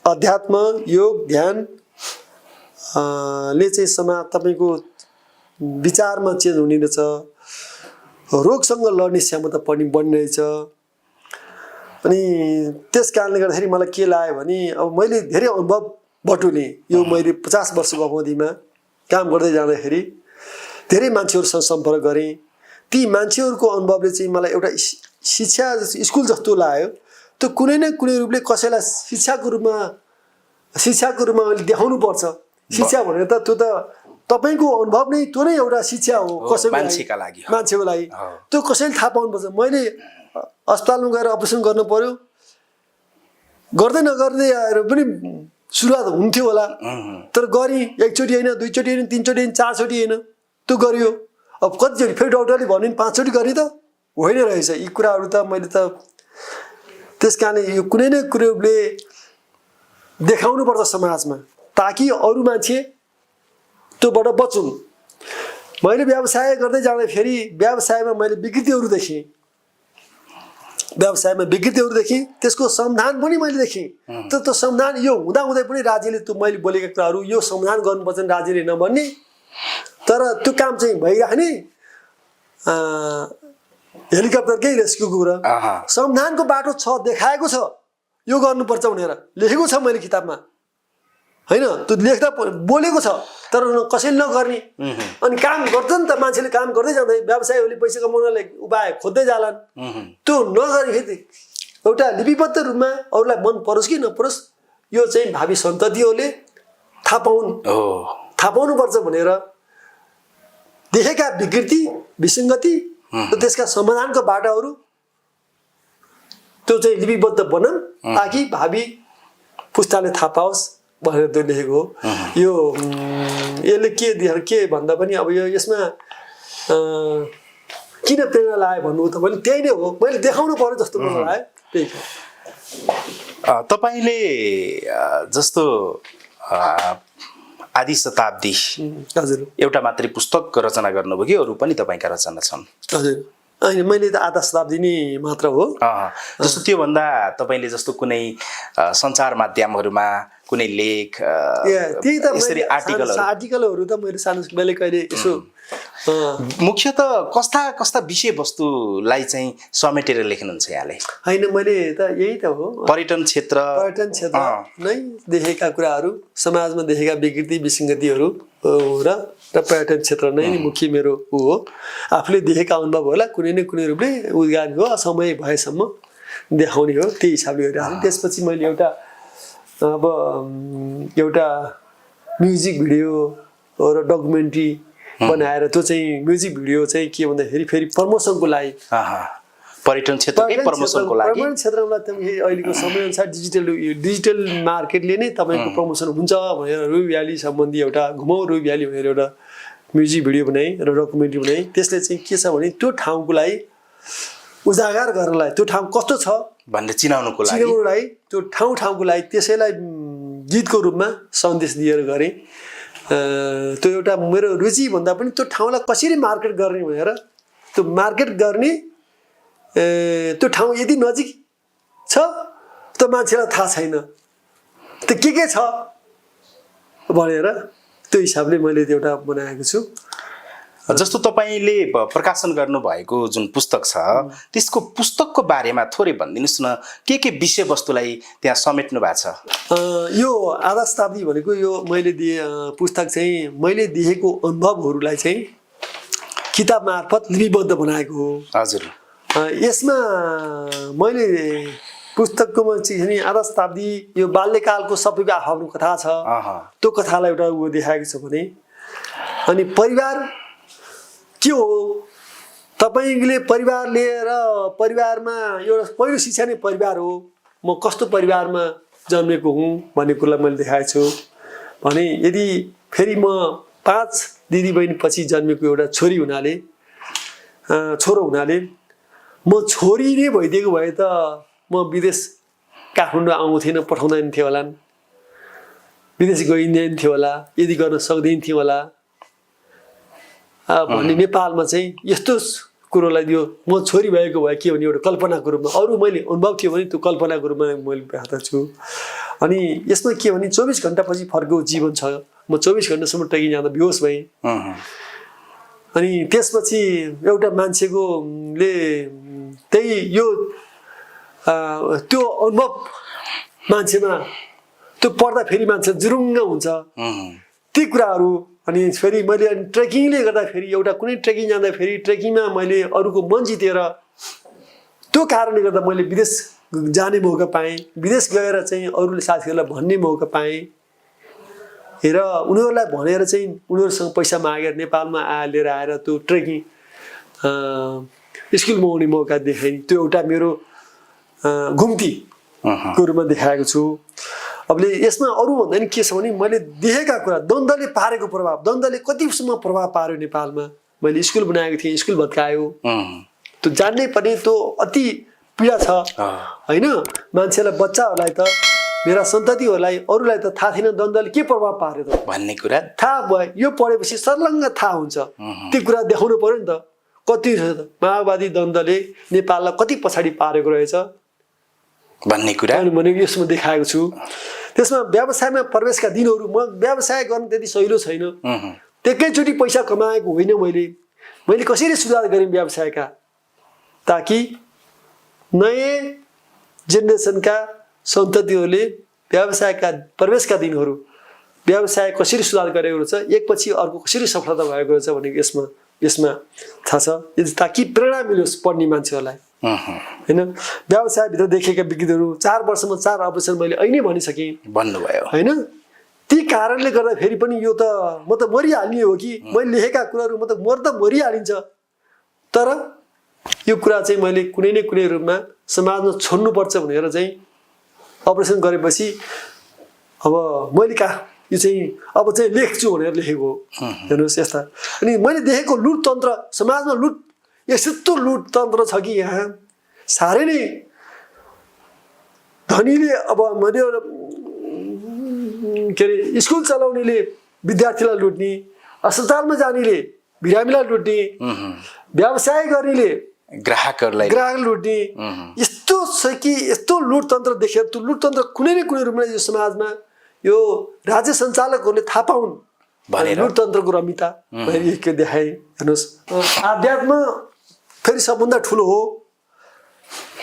[SPEAKER 1] अध्यात्म योग ध्यान ले चाहिँ समाज तपाईँको विचारमा चेन्ज हुने रहेछ, रोगसँग लड्ने क्षमता पनि बढ्ने रहेछ। अनि त्यस कारणले गर्दाखेरि मलाई के लाग्यो भने अब मैले धेरै अनुभव बटुलेँ। यो मैले 50 वर्षको अवधिमा काम गर्दै जाँदाखेरि धेरै मान्छेहरूसँग सम्पर्क गरेँ। ती मान्छेहरूको अनुभवले चाहिँ मलाई एउटा शिक्षा स्कुल जस्तो लाग्यो। त्यो कुनै न कुनै रूपले कसैलाई शिक्षाको रूपमा मैले देखाउनु पर्छ। शिक्षा भनेर त त्यो त तपाईँको अनुभव नै त्यो नै एउटा शिक्षा हो कसैको मान्छेको लागि। त्यो कसैले थाहा पाउनुपर्छ। मैले अस्पतालमा गएर अपरेसन गर्नु पर्यो, गर्दै नगर्दै आएर पनि सुरुवात हुन्थ्यो होला, तर गरेँ। एकचोटि होइन, 2 चोटि होइन, 3 चोटि होइन, 4 चोटि होइन, त्यो गरियो। अब कतिचोटि फेरि डाक्टरले भन्यो 5 चोटि गरेँ त होइन रहेछ। यी कुराहरू त मैले त त्यस कारणले यो कुनै न कुनै रूपले देखाउनु पर्छ समाजमा, ताकि अरू मान्छे त्योबाट बचुन्। मैले व्यवसाय गर्दै जाँदाखेरि व्यवसायमा मैले विकृतिहरू देखेँ, त्यसको समाधान पनि मैले देखेँ। तर त्यो समाधान यो हुँदाहुँदै पनि राज्यले त्यो मैले बोलेका कुराहरू यो समाधान गर्नुपर्छ राज्यले नभन्ने, तर त्यो काम चाहिँ भइराख्ने हेलिकप्टरकै रेस्क्युको कुरा। समाधानको बाटो छ, देखाएको छ, यो गर्नुपर्छ भनेर लेखेको छ मैले किताबमा, होइन? त्यो लेख्दा बोलेको छ, तर कसैले नगर्ने। अनि काम गर्छ नि त मान्छेले, काम गर्दै जाँदै व्यवसायीहरूले पैसा कमाउनलाई उपाय खोज्दै जालान्। त्यो नगर्दाखेरि एउटा लिपिबद्ध रूपमा अरूलाई मन परोस् कि नपरोस्, यो चाहिँ भावी सन्ततिहरूले थाहा पाउनुपर्छ भनेर देखेका विकृति विसङ्गति र त्यसका समाधानका बाटाहरू त्यो चाहिँ लिपिबद्ध बनन्, ताकि भावी पुस्ताले थाहा पाओस् भनेर त्यो लेखेको हो। यो यसले के भन्दा पनि अब यसमा किन प्रेरणा लाग्यो भन्नु त मैले त्यही नै हो, मैले देखाउनु पर्यो जस्तो मलाई लाग्यो, त्यही हो।
[SPEAKER 2] तपाईँले जस्तो आदि शताब्दी
[SPEAKER 1] हजुर
[SPEAKER 2] एउटा मात्रै पुस्तक रचना गर्नुभयो कि अरू पनि तपाईँका रचना छन्?
[SPEAKER 1] हजुर होइन, मैले त आधा शताब्दी नै मात्र हो।
[SPEAKER 2] जस्तो त्योभन्दा तपाईँले जस्तो कुनै सञ्चार माध्यमहरूमा कुनै लेख
[SPEAKER 1] त्यही त
[SPEAKER 2] यसरी
[SPEAKER 1] आर्टिकलहरू त मैले सानो मैले कहिले यसो
[SPEAKER 2] मुख्यतः कस्ता विषयवस्तुलाई चाहिँ समेटेर लेख्नुहुन्छ यहाँले?
[SPEAKER 1] होइन, मैले त यही त हो,
[SPEAKER 2] पर्यटन क्षेत्र
[SPEAKER 1] नै देखेका कुराहरू, समाजमा देखेका विकृति विसङ्गतिहरू र पर्यटन क्षेत्र नै मुख्य मेरो हो। आफूले देखेका अनुभव होला, कुनै न कुनै रूपले उद्घाटन हो, समय भएसम्म देखाउने हो, त्यही हिसाबले गरिरहेको। त्यसपछि मैले एउटा म्युजिक भिडियो र डकुमेन्ट्री बनाएर त्यो चाहिँ म्युजिक भिडियो चाहिँ के भन्दाखेरि फेरि प्रमोसनको लागि,
[SPEAKER 2] पर्यटन क्षेत्रमा
[SPEAKER 1] अहिलेको समयअनुसार डिजिटल मार्केटले नै तपाईँको प्रमोसन हुन्छ भनेर रुबी भ्याली सम्बन्धी एउटा घुमाउ रुबी भ्याली भनेर एउटा म्युजिक भिडियो बनाएँ र डकुमेन्ट्री बनाएँ। त्यसले चाहिँ के छ भने त्यो ठाउँको लागि उजागर गर्नलाई त्यो ठाउँ कस्तो छ
[SPEAKER 2] भन्ने चिनाउनुको लागि
[SPEAKER 1] त्यो ठाउँको लागि त्यसैलाई गीतको रूपमा सन्देश दिएर गरेँ। त्यो एउटा मेरो रुचि भन्दा पनि त्यो ठाउँलाई कसरी मार्केट गर्ने भनेर त्यो मार्केट गर्ने त्यो ठाउँ यदि नजिक छ त मान्छेलाई थाहा छैन त्यो के छ भनेर त्यो हिसाबले मैले त्यो एउटा बनाएको छु।
[SPEAKER 2] जस्तो तपाईँले प्रकाशन गर्नुभएको जुन पुस्तक छ त्यसको पुस्तकको बारेमा थोरै भनिदिनुहोस् न, के विषयवस्तुलाई त्यहाँ समेट्नु भएको छ?
[SPEAKER 1] यो आधा शताब्दी भनेको यो मैले पुस्तक चाहिँ मैले देखेको अनुभवहरूलाई चाहिँ किताब मार्फत लिपिबद्ध बनाएको हो।
[SPEAKER 2] हजुर।
[SPEAKER 1] यसमा मैले पुस्तकको चाहिँ आधा शताब्दी यो बाल्यकालको सबैको आफ्नो कथा छ। त्यो कथालाई एउटा ऊ देखाएको छ भने अनि परिवार के हो, तपाईँले परिवार लिएर परिवारमा एउटा पहिलो शिक्षा नै परिवार हो, म कस्तो परिवारमा जन्मेको हुँ भन्ने कुरालाई मैले देखाएको छु भने यदि फेरि म 5 दिदीबहिनी पछि जन्मेको एउटा छोरी हुनाले छोरो हुनाले म छोरी नै भइदिएको भए त म विदेश काठमाडौँ आउँथेन, पठाउँदैन थियो होला, विदेश गइँदैन थियो होला, यदि गर्न सक्दैन थियो होला भन्ने नेपालमा चाहिँ यस्तो कुरोलाई दियो। म छोरी भएको भए के भने एउटा कल्पनाको रूपमा अरू मैले अनुभव थियो भने त्यो कल्पनाको रूपमा मैले राख्दछु। अनि यसमा के भने 24 घण्टापछि फर्को जीवन छ। म 24 घण्टासम्म ट्रेकिङ जाँदा बेहोस भएँ। अनि त्यसपछि एउटा मान्छेको ले त्यही यो त्यो अनुभव मान्छेमा त्यो पढ्दा फेरि मान्छे जुरुङ्ग हुन्छ ती कुराहरू। अनि फेरि मैले ट्रेकिङले गर्दाखेरि एउटा कुनै ट्रेकिङ जाँदाखेरि ट्रेकिङमा मैले अरूको मन जितेर त्यो कारणले गर्दा मैले विदेश जाने मौका पाएँ। विदेश गएर चाहिँ अरूले साथीहरूलाई भन्ने मौका पाएँ र उनीहरूलाई भनेर चाहिँ उनीहरूसँग पैसा मागेर नेपालमा लिएर आएर त्यो ट्रेकिङ स्कुलमा आउने मौका देखाएँ। त्यो एउटा मेरो घुम्तीको रूपमा देखाएको छु। अब यसमा अरू भन्दा नि के छ भने मैले देखेका कुरा द्वन्द्वले पारेको प्रभाव, द्वन्द्वले कतिसम्म प्रभाव पार्यो नेपालमा। मैले स्कुल बनाएको थिएँ, स्कुल भत्कायो, त्यो जान्नै पर्ने त्यो अति पीडा छ होइन। मान्छेलाई बच्चाहरूलाई त मेरा सन्ततिहरूलाई अरूलाई त थाहा थिएन द्वन्द्वले के प्रभाव पार्यो त
[SPEAKER 2] भन्ने कुरा
[SPEAKER 1] थाहा भयो। यो पढेपछि सर्लङ्ग थाहा हुन्छ, त्यो कुरा देखाउनु पर्यो नि त। कति माओवादी द्वन्द्वले नेपाललाई कति पछाडि पारेको रहेछ
[SPEAKER 2] भन्ने कुरा
[SPEAKER 1] मैले यसमा देखाएको छु। त्यसमा व्यवसायमा प्रवेशका दिनहरू म व्यवसाय गर्न त्यति सहिलो छैन, एकैचोटि पैसा कमाएको होइन। मैले कसरी सुधार गरेँ व्यवसायका, ताकि नयाँ जेनेरेसनका सन्ततिहरूले व्यवसायका प्रवेशका दिनहरू व्यवसाय कसरी सुधार गरेको रहेछ, एकपछि अर्को कसरी सफलता भएको रहेछ भनेको यसमा थाहा छ, ताकि प्रेरणा मिलोस् पढ्ने मान्छेहरूलाई होइन। व्यवसायभित्र देखेका विकृतिहरू 4 वर्षमा 4 अपरेसन मैले ऐनै भनिसकेँ
[SPEAKER 2] भन्नुभयो
[SPEAKER 1] होइन। ती कारणले गर्दा फेरि पनि यो त म त मरिहाल्ने हो कि मैले लेखेका कुराहरू म त मरिहालिन्छ। तर यो कुरा चाहिँ मैले कुनै न कुनै रूपमा समाजमा छोड्नुपर्छ भनेर चाहिँ अपरेसन गरेपछि अब मैले यो चाहिँ अब चाहिँ लेख्छु भनेर लेखेको हो। हेर्नुहोस् यस्ता अनि मैले देखेको लुटतन्त्र समाजमा यस्तो लुटतन्त्र छ कि यहाँ साह्रै नै धनीले अब मैले के अरे स्कुल चलाउनेले विद्यार्थीलाई लुट्ने, अस्पतालमा जानेले बिरामीलाई लुट्ने, व्यवसाय गर्नेले
[SPEAKER 2] ग्राहकहरूलाई
[SPEAKER 1] लुट्ने, यस्तो छ कि यस्तो लुटतन्त्र देखेर त्यो लुटतन्त्र कुनै न कुनै रूपमा यो समाजमा यो राज्य सञ्चालकहरूले थाहा पाउन् भनेर लुटतन्त्रको रमिता मैले देखाएँ। हेर्नुहोस् आध्यात्म फेरि सबभन्दा ठुलो हो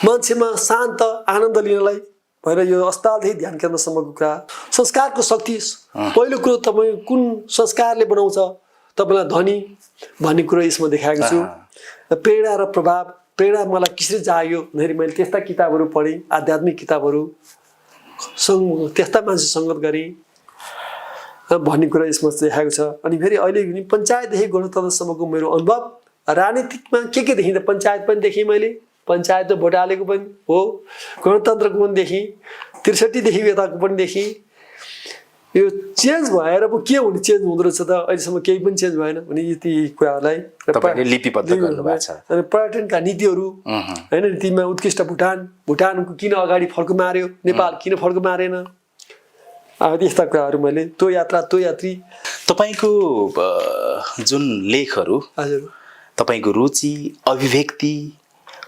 [SPEAKER 1] मान्छेमा शान्त आनन्द लिनलाई भएर यो अस्पतालदेखि ध्यान केन्द्रसम्मको कुरा। संस्कारको शक्ति पहिलो कुरो तपाईँ कुन संस्कारले बनाउँछ तपाईँलाई धनी भन्ने कुरो यसमा देखाएको छु। प्रेरणा र प्रभाव, प्रेरणा मलाई कसरी जाग्यो भनेर मैले त्यस्ता किताबहरू पढेँ, आध्यात्मिक किताबहरू त्यस्ता मान्छे सङ्गत गरेँ भन्ने कुरा यसमा देखाएको छ। अनि फेरि अहिले पञ्चायतदेखि गणतन्त्रसम्मको मेरो अनुभव राजनीतिकमा के देखिँ त पञ्चायत पनि देखेँ मैले, पञ्चायत भोट हालेको पनि हो, गणतन्त्रको पनि देखेँ, 63 देखि यताको पनि देखेँ। यो चेन्ज भएर पो के हुने चेन्ज हुँदो रहेछ त अहिलेसम्म केही पनि चेन्ज भएन भने यति कुराहरूलाई
[SPEAKER 2] तपाईँले लिपिबद्ध गर्नुभएको छ।
[SPEAKER 1] अनि पर्यटनका नीतिहरू होइन नीतिमा उत्कृष्ट भुटानको किन अगाडि फड्को मार्यो, नेपाल किन फड्को मारेन, यस्ता कुराहरू मैले त्यो यात्री
[SPEAKER 2] तपाईँको जुन लेखहरू
[SPEAKER 1] हजुर
[SPEAKER 2] तपाईँको रुचि अभिव्यक्ति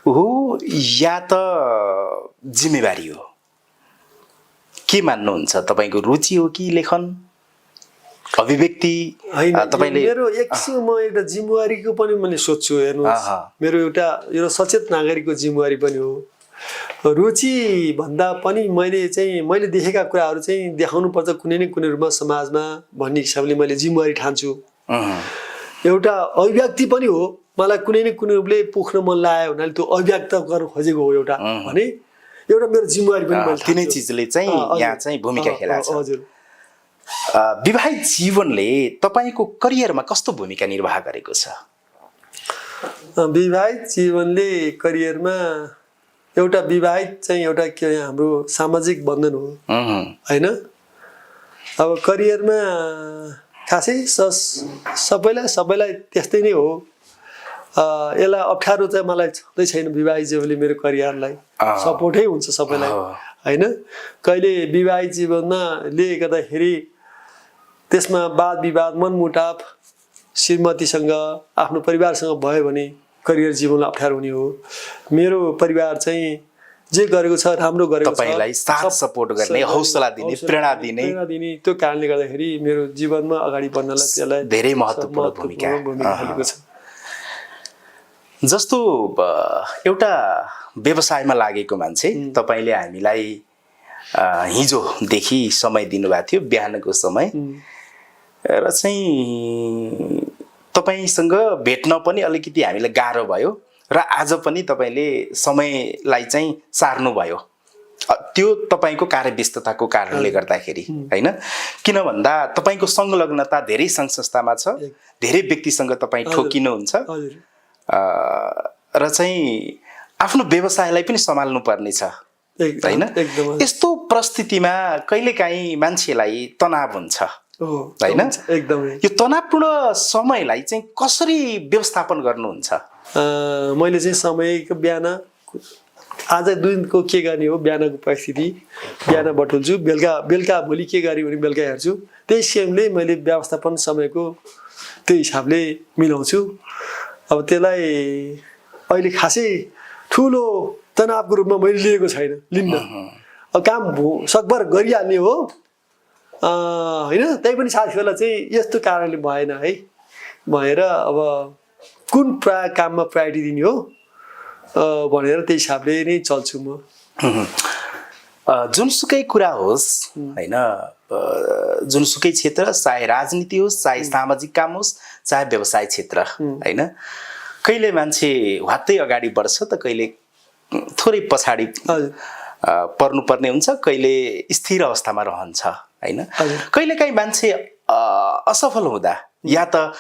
[SPEAKER 2] हो या त जिम्मेवारी हो, के मान्नुहुन्छ? तपाईँको रुचि हो कि लेखन अभिव्यक्ति?
[SPEAKER 1] तपाईँले मेरो एक किसिममा म एउटा जिम्मेवारीको पनि मैले सोध्छु। हेर्नुहोस् मेरो एउटा सचेत नागरिकको जिम्मेवारी पनि हो। रुचि भन्दा पनि मैले देखेका कुराहरू चाहिँ देखाउनु पर्छ कुनै न कुनै रूपमा समाजमा भन्ने हिसाबले मैले जिम्मेवारी ठान्छु। एउटा अभिव्यक्ति पनि हो, मलाई कुनै न कुनै रूपले पोख्न मन लाग्यो हुनाले त्यो अभिव्यक्त गर्न खोजेको हो एउटा भने एउटा मेरो जिम्मेवारी पनि मैले
[SPEAKER 2] तिनै चिजले चाहिँ यहाँ चाहिँ भूमिका खेलाएको छ।
[SPEAKER 1] हजुर
[SPEAKER 2] विवाहित जीवनले तपाईँको करियरमा कस्तो भूमिका निर्वाह गरेको छ?
[SPEAKER 1] विवाहित जीवनले करियरमा एउटा विवाहित चाहिँ एउटा के हाम्रो सामाजिक बन्धन हो होइन। अब करियरमा खासै सबैलाई त्यस्तै नै हो। यसलाई अप्ठ्यारो चाहिँ मलाई छँदै छैन। विवाहित जीवनले मेरो करियरलाई सपोर्टै हुन्छ सबैलाई होइन। कहिले विवाहित जीवनमा ले गर्दाखेरि त्यसमा वाद विवाद मनमुटाव श्रीमतीसँग आफ्नो परिवारसँग भयो भने करियर जीवनलाई अप्ठ्यारो हुने हो। मेरो परिवार चाहिँ जे गरेको छ राम्रो गरेको छ,
[SPEAKER 2] तपाईलाई साथ सपोर्ट गर्ने, हौसला दिने, प्रेरणा दिने
[SPEAKER 1] त्यो कारणले गर्दाखेरि मेरो जीवनमा अगाडि बढ्नलाई त्यसलाई
[SPEAKER 2] धेरै महत्त्वपूर्ण भूमिका
[SPEAKER 1] खेलेको छ।
[SPEAKER 2] जस्तो एउटा व्यवसायमा लागेको मान्छे तपाईले हामीलाई हिजोदेखि समय दिनुभएको थियो, बिहानको समय, र चाहिँ तपाईसँग भेट्न पनि अलिकति हामीलाई गाह्रो भयो र आज पनि तपाईले समयलाई चाहिँ सार्नुभयो। त्यो तपाईको कार्यव्यस्तताको कारणले गर्दाखेरि हैन, किन भन्दा तपाईको संलग्नता धेरै संघ संस्थामा छ, धेरै व्यक्तिसँग तपाई ठोकिनुहुन्छ र चाहिँ आफ्नो व्यवसायलाई पनि सम्हाल्नु पर्ने छ हैन। यस्तो परिस्थितिमा कहिलेकाहीँ मान्छेलाई तनाव हुन्छ हैन।
[SPEAKER 1] एकदमै
[SPEAKER 2] यो तनावपूर्ण समयलाई चाहिँ कसरी व्यवस्थापन गर्नुहुन्छ?
[SPEAKER 1] मैले चाहिँ समयको बिहान आज दिनको के गर्ने हो, बिहानको परिस्थिति बिहान बटुल्छु, बेलुका भोलि के गर्ने भने बेलुका हेर्छु। त्यही किसिमले मैले व्यवस्थापन समयको त्यही हिसाबले मिलाउँछु। अब त्यसलाई अहिले खासै ठुलो तनावको रूपमा मैले लिएको छैन, लिन्न। अब काम सकभर गरिहाल्ने हो होइन। त्यही पनि साथीहरूलाई चाहिँ यस्तो कारणले भएन है भएर अब कुन काममा प्रायोरिटी दिने हो भनेर त्यही हिसाबले नै चल्छु म।
[SPEAKER 2] जुनसुकै कुरा होस् हैन, जुनसुकै क्षेत्र, चाहे राजनीति होस्, चाहे सामाजिक काम होस्, चाहे व्यवसाय क्षेत्र हैन, कहिले मान्छे हत्तै अगाडि बढ्छ त कहिले थोरै पछाडि पर्नुपर्ने हुन्छ, कहिले स्थिर अवस्थामा रहन्छ हैन। कहिलेकाहीँ मान्छे असफल हुँदा या त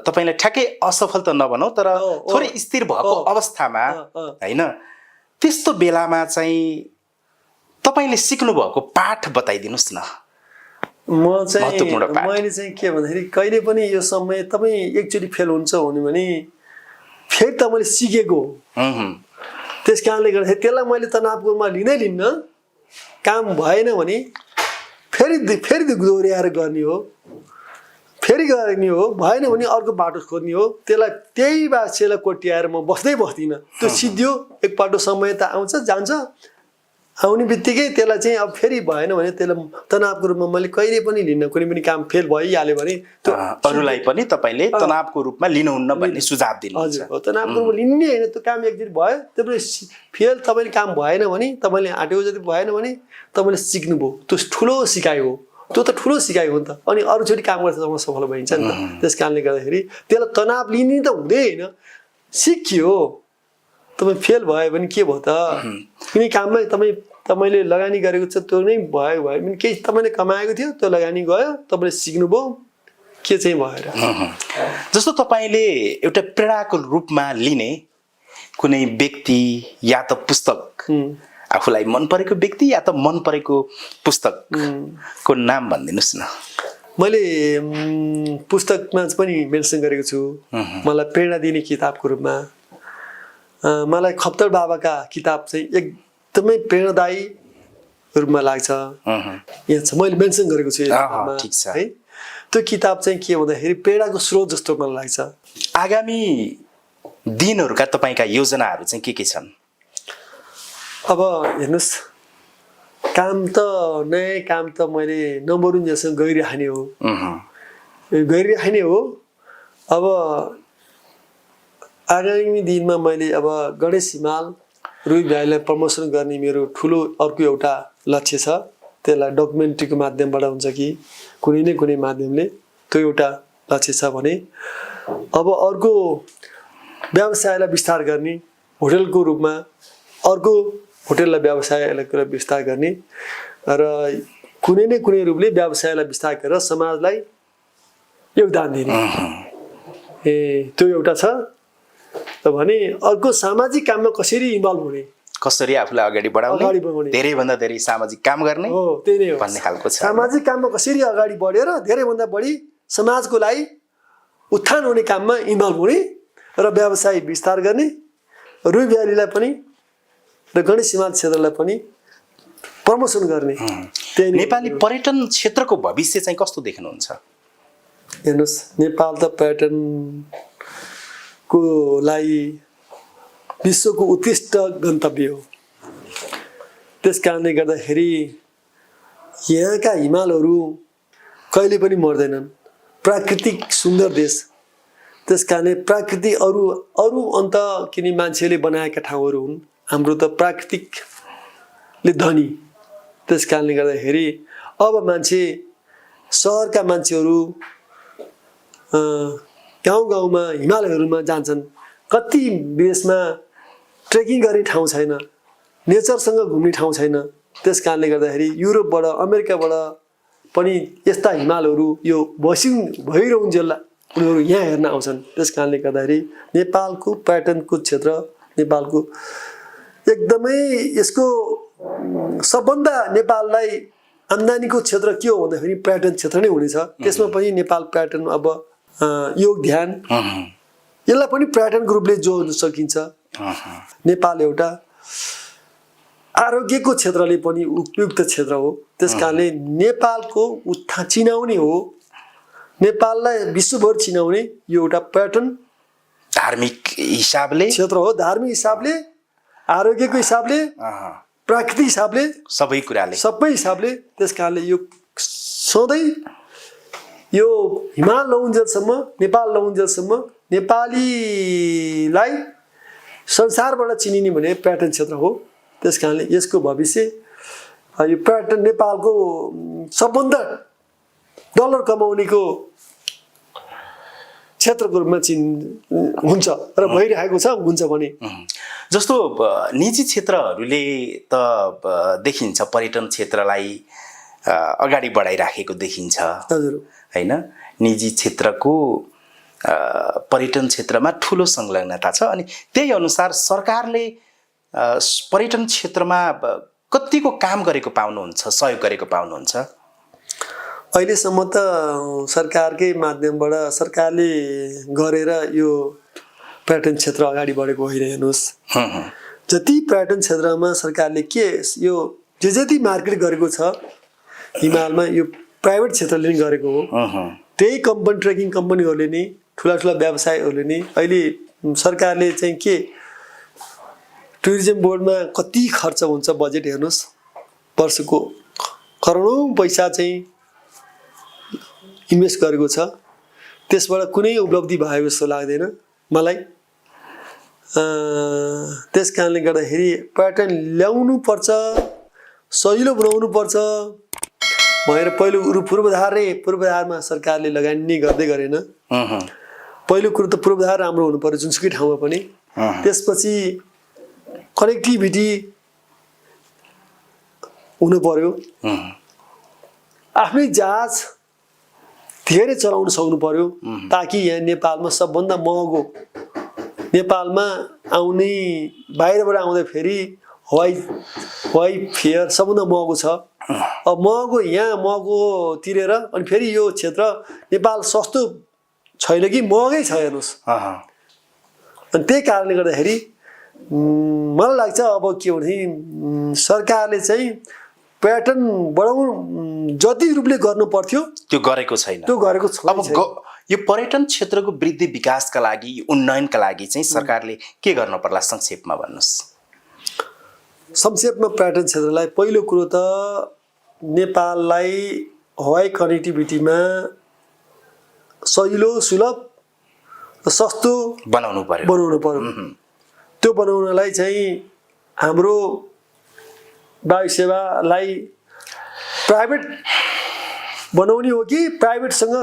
[SPEAKER 2] तपाईलाई ठ्याक्कै असफल त नभनौ तर थोरै स्थिर भएको अवस्थामा हैन, त्यस्तो बेलामा चाहिँ तपाईले सिक्नु भएको पाठ बताइदिनुस् न।
[SPEAKER 1] मैले चाहिँ के भन्दाखेरि कहिले पनि यो समय तपाईँ एकचोटि फेल हुन्छ भने फेरि त मैले सिकेको हो। त्यस कारणले गर्दाखेरि त्यसलाई मैले तनावमा लिन्न। काम भएन भने फेरि दोहोऱ्याएर गर्ने हो, भएन भने अर्को बाटो खोज्ने हो। त्यसलाई त्यही बाछेलाई कोट्याएर म बस्दिनँ। त्यो सिद्धियो एकपल्ट समय त आउँछ जान्छ, आउने बित्तिकै त्यसलाई चाहिँ अब फेरि भएन भने त्यसलाई तनावको रूपमा मैले कहिले पनि लिन्न। कुनै पनि काम फेल भइहाल्यो भने त्यो
[SPEAKER 2] अरूलाई पनि तपाईले तनावको रूपमा लिनुहुन्न भन्ने सुझाव दिनुहुन्छ।
[SPEAKER 1] हजुर, तनावको रूपमा लिन्ने होइन। त्यो काम एकचोटि भयो त्यसपछि फेल तपाईँले काम भएन भने, तपाईँले आँटेको जति भएन भने तपाईँले सिक्नुभयो, त्यो ठुलो सिकाइ हो। त्यो त ठुलो सिकाइ हो नि त। अनि अरूचोटि काम गर्दा तपाईँ सफल भइन्छ नि त। त्यस कारणले गर्दाखेरि त्यसलाई तनाव लिने त हुँदै होइन, सिकियो। तपाईँ फेल भयो भने के भयो त? कुनै काममा तपाईँले लगानी गरेको छ त्यो नै भयो भने केही तपाईँले कमाएको थियो त्यो लगानी गयो, तपाईँले सिक्नुभयो, के चाहिँ भएर।
[SPEAKER 2] जस्तो तपाईँले एउटा प्रेरणाको रूपमा लिने कुनै व्यक्ति या त पुस्तक आफूलाई मन परेको व्यक्ति या त मन परेको पुस्तकको नाम भनिदिनुहोस् न।
[SPEAKER 1] मैले पुस्तकमा पनि मेन्सन गरेको छु। मलाई प्रेरणा दिने किताबको रूपमा मलाई खप्तर बाबाका किताब चाहिँ एकदमै प्रेरणादायी रूपमा लाग्छ। यहाँ छ मैले मेन्सन गरेको छु
[SPEAKER 2] ठिक छ
[SPEAKER 1] है। त्यो किताब चाहिँ के भन्दाखेरि प्रेरणाको स्रोत जस्तो मलाई लाग्छ।
[SPEAKER 2] आगामी दिनहरूका तपाईँका योजनाहरू चाहिँ के छन्?
[SPEAKER 1] अब हेर्नुहोस्, काम त नयाँ काम त मैले नमरुन्जेलसम्म गरिराख्ने हो, गरिराख्ने हो। अब आगामी दिनमा मैले अब गणेश हिमाल रुई भाइलाई प्रमोसन गर्ने मेरो ठुलो अर्को एउटा लक्ष्य छ। त्यसलाई डकुमेन्ट्रीको माध्यमबाट हुन्छ कि कुनै न कुनै माध्यमले, त्यो एउटा लक्ष्य छ भने अब अर्को व्यवसायलाई विस्तार गर्ने, होटलको रूपमा अर्को होटललाई व्यवसायलाई विस्तार गर्ने र कुनै न कुनै रूपले व्यवसायलाई विस्तार गरेर समाजलाई योगदान दिने, त्यो एउटा छ। भने अर्को सामाजिक काममा कसरी इन्भल्भ हुने,
[SPEAKER 2] कसरी आफूलाई अगाडि बढाउने, धेरैभन्दा धेरै सामाजिक काम गर्ने
[SPEAKER 1] हो, त्यही नै हो
[SPEAKER 2] भन्ने खालको छ।
[SPEAKER 1] सामाजिक काममा कसरी अगाडि बढेर धेरैभन्दा बढी समाजको लागि उत्थान हुने काममा इन्भल्भ हुने र व्यवसाय विस्तार गर्ने, रुई भ्यालीलाई पनि र गणेश हिमाल क्षेत्रलाई पनि प्रमोसन गर्ने।
[SPEAKER 2] नेपाली पर्यटन क्षेत्रको भविष्य चाहिँ कस्तो देख्नुहुन्छ?
[SPEAKER 1] हेर्नुहोस्, नेपाल त पर्यटनको लागि विश्वको उत्कृष्ट गन्तव्य हो। त्यस कारणले गर्दाखेरि यहाँका हिमालहरू कहिले पनि मर्दैनन्। प्राकृतिक सुन्दर देश, त्यस कारणले प्राकृतिक अरू अन्त किन मान्छेले बनाएका ठाउँहरू हुन्, हाम्रो त प्राकृतिकले धनी। त्यस कारणले गर्दाखेरि अब मान्छे सहरका मान्छेहरू गाउँ गाउँमा हिमालयहरूमा जान्छन्। कति देशमा ट्रेकिङ गर्ने ठाउँ छैन, नेचरसँग घुम्ने ठाउँ छैन। त्यस कारणले गर्दाखेरि युरोपबाट अमेरिकाबाट पनि यस्ता हिमालहरू यो भइरहन्जेल उनीहरू यहाँ हेर्न आउँछन्। त्यस कारणले गर्दाखेरि नेपालको पर्यटनको क्षेत्र, नेपालको एकदमै यसको सबभन्दा नेपाललाई आम्दानीको क्षेत्र के हो भन्दाखेरि पर्यटन क्षेत्र नै हुनेछ। त्यसमा पनि नेपाल पर्यटन अब योग ध्यान यसलाई पनि पर्यटनको रूपले जोड्न सकिन्छ। नेपाल एउटा आरोग्यको क्षेत्रले पनि उपयुक्त क्षेत्र हो। त्यस कारणले नेपालको उत्थान चिनाउने हो, नेपाललाई विश्वभर चिनाउने यो एउटा पर्यटन
[SPEAKER 2] धार्मिक हिसाबले
[SPEAKER 1] क्षेत्र हो। धार्मिक हिसाबले, आरोग्यको हिसाबले, प्राकृतिक हिसाबले,
[SPEAKER 2] सबै कुराले,
[SPEAKER 1] सबै हिसाबले। त्यस कारणले यो सधैँ यो हिमाल लौन्जेलसम्म, नेपाल लौन्जेलसम्म नेपालीलाई संसारबाट चिनिने भने पर्यटन क्षेत्र हो। त्यस कारणले यसको भविष्य यो पर्यटन नेपालको सबभन्दा डलर कमाउनेको क्षेत्रको रूपमा हुन्छ र भइरहेको छ, हुन्छ भने।
[SPEAKER 2] जस्तो निजी क्षेत्रहरूले त देखिन्छ पर्यटन क्षेत्रलाई अगाडि बढाइराखेको देखिन्छ,
[SPEAKER 1] हजुर
[SPEAKER 2] हैन? निजी क्षेत्रको पर्यटन क्षेत्रमा ठुलो संलग्नता छ अनि त्यही अनुसार सरकारले पर्यटन क्षेत्रमा कतिको काम गरेको पाउनुहुन्छ, सहयोग गरेको पाउनुहुन्छ?
[SPEAKER 1] अहिलेसम्म त सरकारकै माध्यमबाट सरकारले गरेर यो पर्यटन क्षेत्र अगाडि बढेको होइन। हेर्नुहोस्, जति पर्यटन क्षेत्रमा सरकारले के यो जति मार्केट गरेको छ हिमालमा, यो प्राइभेट क्षेत्रले नै गरेको हो। त्यही कम्पनी, ट्रेकिङ कम्पनीहरूले नै, ठुला ठुला व्यवसायहरूले नै अहिले सरकारले चाहिँ के टुरिज्म बोर्डमा कति खर्च हुन्छ बजेट हेर्नुहोस्, वर्षको करोडौँ पैसा चाहिँ इन्भेस्ट गरेको छ। त्यसबाट कुनै उपलब्धि भएको जस्तो लाग्दैन मलाई। त्यस कारणले गर्दाखेरि पर्यटन ल्याउनु पर्छ, सजिलो बनाउनु पर्छ भनेर पहिलो पूर्वाधारमा सरकारले लगानी नै गर्दै गरेन। पहिलो कुरो त पूर्वाधार राम्रो हुनु पर्यो जुनसुकै ठाउँमा पनि। त्यसपछि कनेक्टिभिटी हुनु पर्यो, आफ्नै जहाज धेरै चलाउन सक्नु पर्यो, ताकि यहाँ नेपालमा सबभन्दा महँगो, नेपालमा आउने बाहिरबाट आउँदाखेरि हवाई फेयर सबभन्दा महँगो छ। अब महँगो यहाँ महँगो तिरेर अनि फेरि यो क्षेत्र नेपाल सस्तो छैन कि महँगै छ हेर्नुहोस्। अनि त्यही कारणले गर्दाखेरि मलाई लाग्छ अब के भने सरकारले चाहिँ पर्यटन बढाउनु जति रूपले गर्नु पर्थ्यो
[SPEAKER 2] त्यो गरेको छैन।
[SPEAKER 1] अब
[SPEAKER 2] यो पर्यटन क्षेत्रको वृद्धि विकासका लागि उन्नयनका लागि चाहिँ सरकारले के गर्न पर्ला संक्षेपमा भन्नुहोस्।
[SPEAKER 1] संक्षेपमा पर्यटन क्षेत्रलाई पहिलो कुरो त नेपाललाई हवाई कनेक्टिभिटीमा सजिलो सुलभ र सस्तो
[SPEAKER 2] बनाउनु पर्यो।
[SPEAKER 1] त्यो बनाउनलाई चाहिँ हाम्रो वायु सेवालाई प्राइभेट बनाउने हो कि प्राइभेटसँग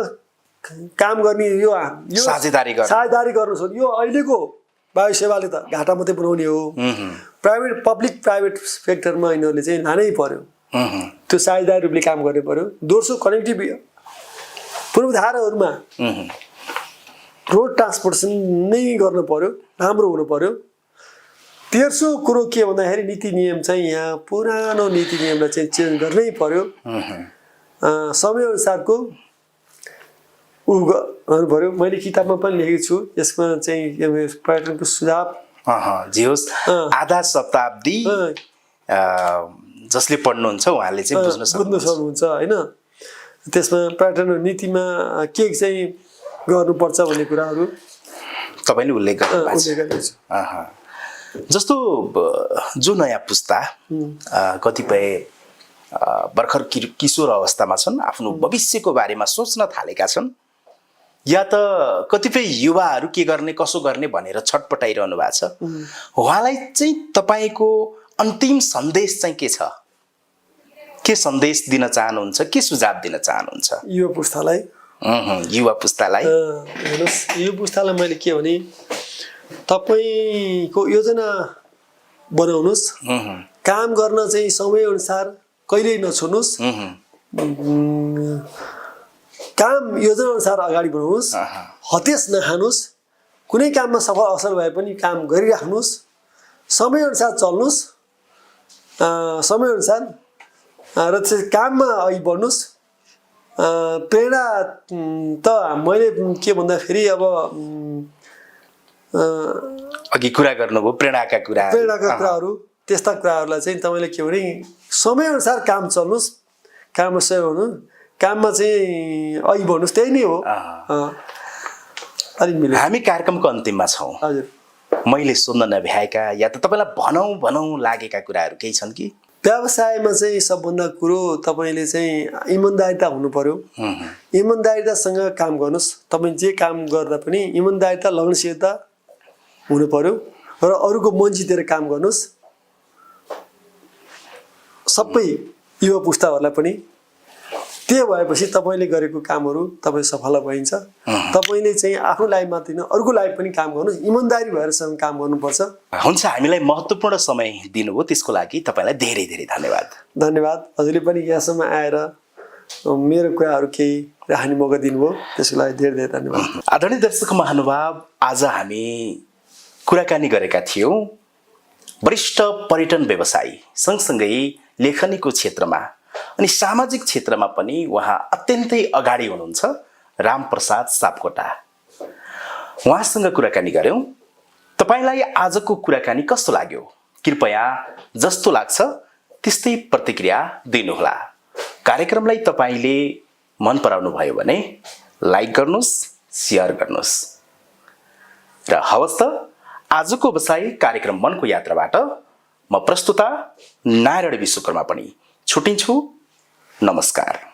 [SPEAKER 1] काम गर्ने यो
[SPEAKER 2] साझेदारी
[SPEAKER 1] गर्नु छ। यो अहिलेको वायु सेवाले त घाटा मात्रै बनाउने हो। प्राइभेट पब्लिक प्राइभेट सेक्टरमा यिनीहरूले चाहिँ लानै पर्यो। त्यो साझेदारी रूपले काम गर्नु पर्यो। दोस्रो कनेक्टिभिटी पूर्वाधारहरूमा रोड ट्रान्सपोर्टेसन नै गर्नु पर्यो, राम्रो हुनु पर्यो। तेस्रो कुरो के भन्दाखेरि नीति नियम चाहिँ यहाँ पुरानो नीति नियमलाई चाहिँ चेन्ज गर्नै पर्यो। समयअनुसारको गर्नु पर्यो। मैले किताबमा पनि लेखेको छु यसमा चाहिँ पर्यटनको सुझाव
[SPEAKER 2] जे होस् आधा शताब्दी जसले पढ्नुहुन्छ उहाँले चाहिँ बुझ्न
[SPEAKER 1] सक्नुहुन्छ होइन। त्यसमा पर्यटन नीतिमा के चाहिँ गर्नुपर्छ भन्ने कुराहरू
[SPEAKER 2] तपाईँले उल्लेख गर्नुभएको छ। जस्तो जो नयाँ पुस्ता कतिपय भर्खर किशोर अवस्थामा छन्, आफ्नो भविष्यको बारेमा सोच्न थालेका छन्, या त कतिपय युवाहरू के गर्ने कसो गर्ने भनेर छटपटाइरहनु भएको छ, उहाँलाई चाहिँ तपाईँको अन्तिम सन्देश चाहिँ के छ? के सन्देश दिन चाहनुहुन्छ, के सुझाव दिन चाहनुहुन्छ
[SPEAKER 1] युवा पुस्तालाई? हेर्नुहोस्, युवा पुस्तालाई मैले के भने तपाईँको योजना बनाउनुहोस्, काम गर्न चाहिँ समयअनुसार कहिल्यै नछोड्नुहोस्, काम योजना अनुसार अगाडि बढाउनुहोस्, हतेस नखानुहोस्, कुनै काममा सफल अवसर भए पनि काम गरिराख्नुहोस्, समयअनुसार चल्नुहोस्, समयअनुसार र चाहिँ काममा अघि बढ्नुहोस्। प्रेरणा त मैले के भन्दाखेरि अब
[SPEAKER 2] अघि कुरा गर्नुभयो प्रेरणाका
[SPEAKER 1] कुराहरू, त्यस्ता कुराहरूलाई चाहिँ तपाईँले के भने समयअनुसार काम चल्नुहोस्, काममा सहयोग हुनु, काममा चाहिँ अघि बढ्नुहोस्, त्यही नै हो।
[SPEAKER 2] हामी कार्यक्रमको अन्तिममा छौँ।
[SPEAKER 1] हजुर,
[SPEAKER 2] मैले सोध्न नभ्याएका या त तपाईँलाई भनौँ लागेका कुराहरू केही छन् कि?
[SPEAKER 1] व्यवसायमा चाहिँ सबभन्दा कुरो तपाईँले चाहिँ इमान्दारिता हुनु पर्यो। इमान्दारितासँग काम गर्नुहोस्। तपाईँ जे काम गर्दा पनि इमान्दारिता लगनशीलता हुनु पर्यो र अरूको मन जितेर काम गर्नुहोस्। सबै युवा पुस्ताहरूलाई पनि त्यो भएपछि तपाईँले गरेको कामहरू तपाईँ सफल भइन्छ। तपाईँले चाहिँ आफ्नो लाइफ मात्रै होइन अरूको लाइफ पनि काम गर्नुहोस्, इमान्दारी भएरसँग काम गर्नुपर्छ।
[SPEAKER 2] हुन्छ, हामीलाई महत्त्वपूर्ण समय दिनुभयो त्यसको लागि तपाईँलाई धेरै धेरै धन्यवाद।
[SPEAKER 1] धन्यवाद। हजुरले पनि यहाँसम्म आएर मेरो कुराहरू केही राख्ने मौका दिनुभयो, त्यसको लागि धेरै धेरै धन्यवाद।
[SPEAKER 2] आदरणीय दर्शक महानुभाव, आज हामी कुराकानी गरेका थियौँ वरिष्ठ पर्यटन व्यवसायी सँगसँगै लेखनीको क्षेत्रमा अनि सामाजिक क्षेत्रमा पनि उहाँ अत्यन्तै अगाडि हुनुहुन्छ रामप्रसाद सापकोटा। उहाँसँग कुराकानी गऱ्यौँ। तपाईँलाई आजको कुराकानी कस्तो लाग्यो? कृपया जस्तो लाग्छ त्यस्तै प्रतिक्रिया दिनुहोला। कार्यक्रमलाई तपाईँले मन पराउनु भयो भने लाइक गर्नुहोस्, सेयर गर्नुहोस्। र हवस् त आजको बसाई कार्यक्रम मनको यात्राबाट म प्रस्तुता नारायण विश्वकर्मा पनि छुटिन्छु। नमस्कार।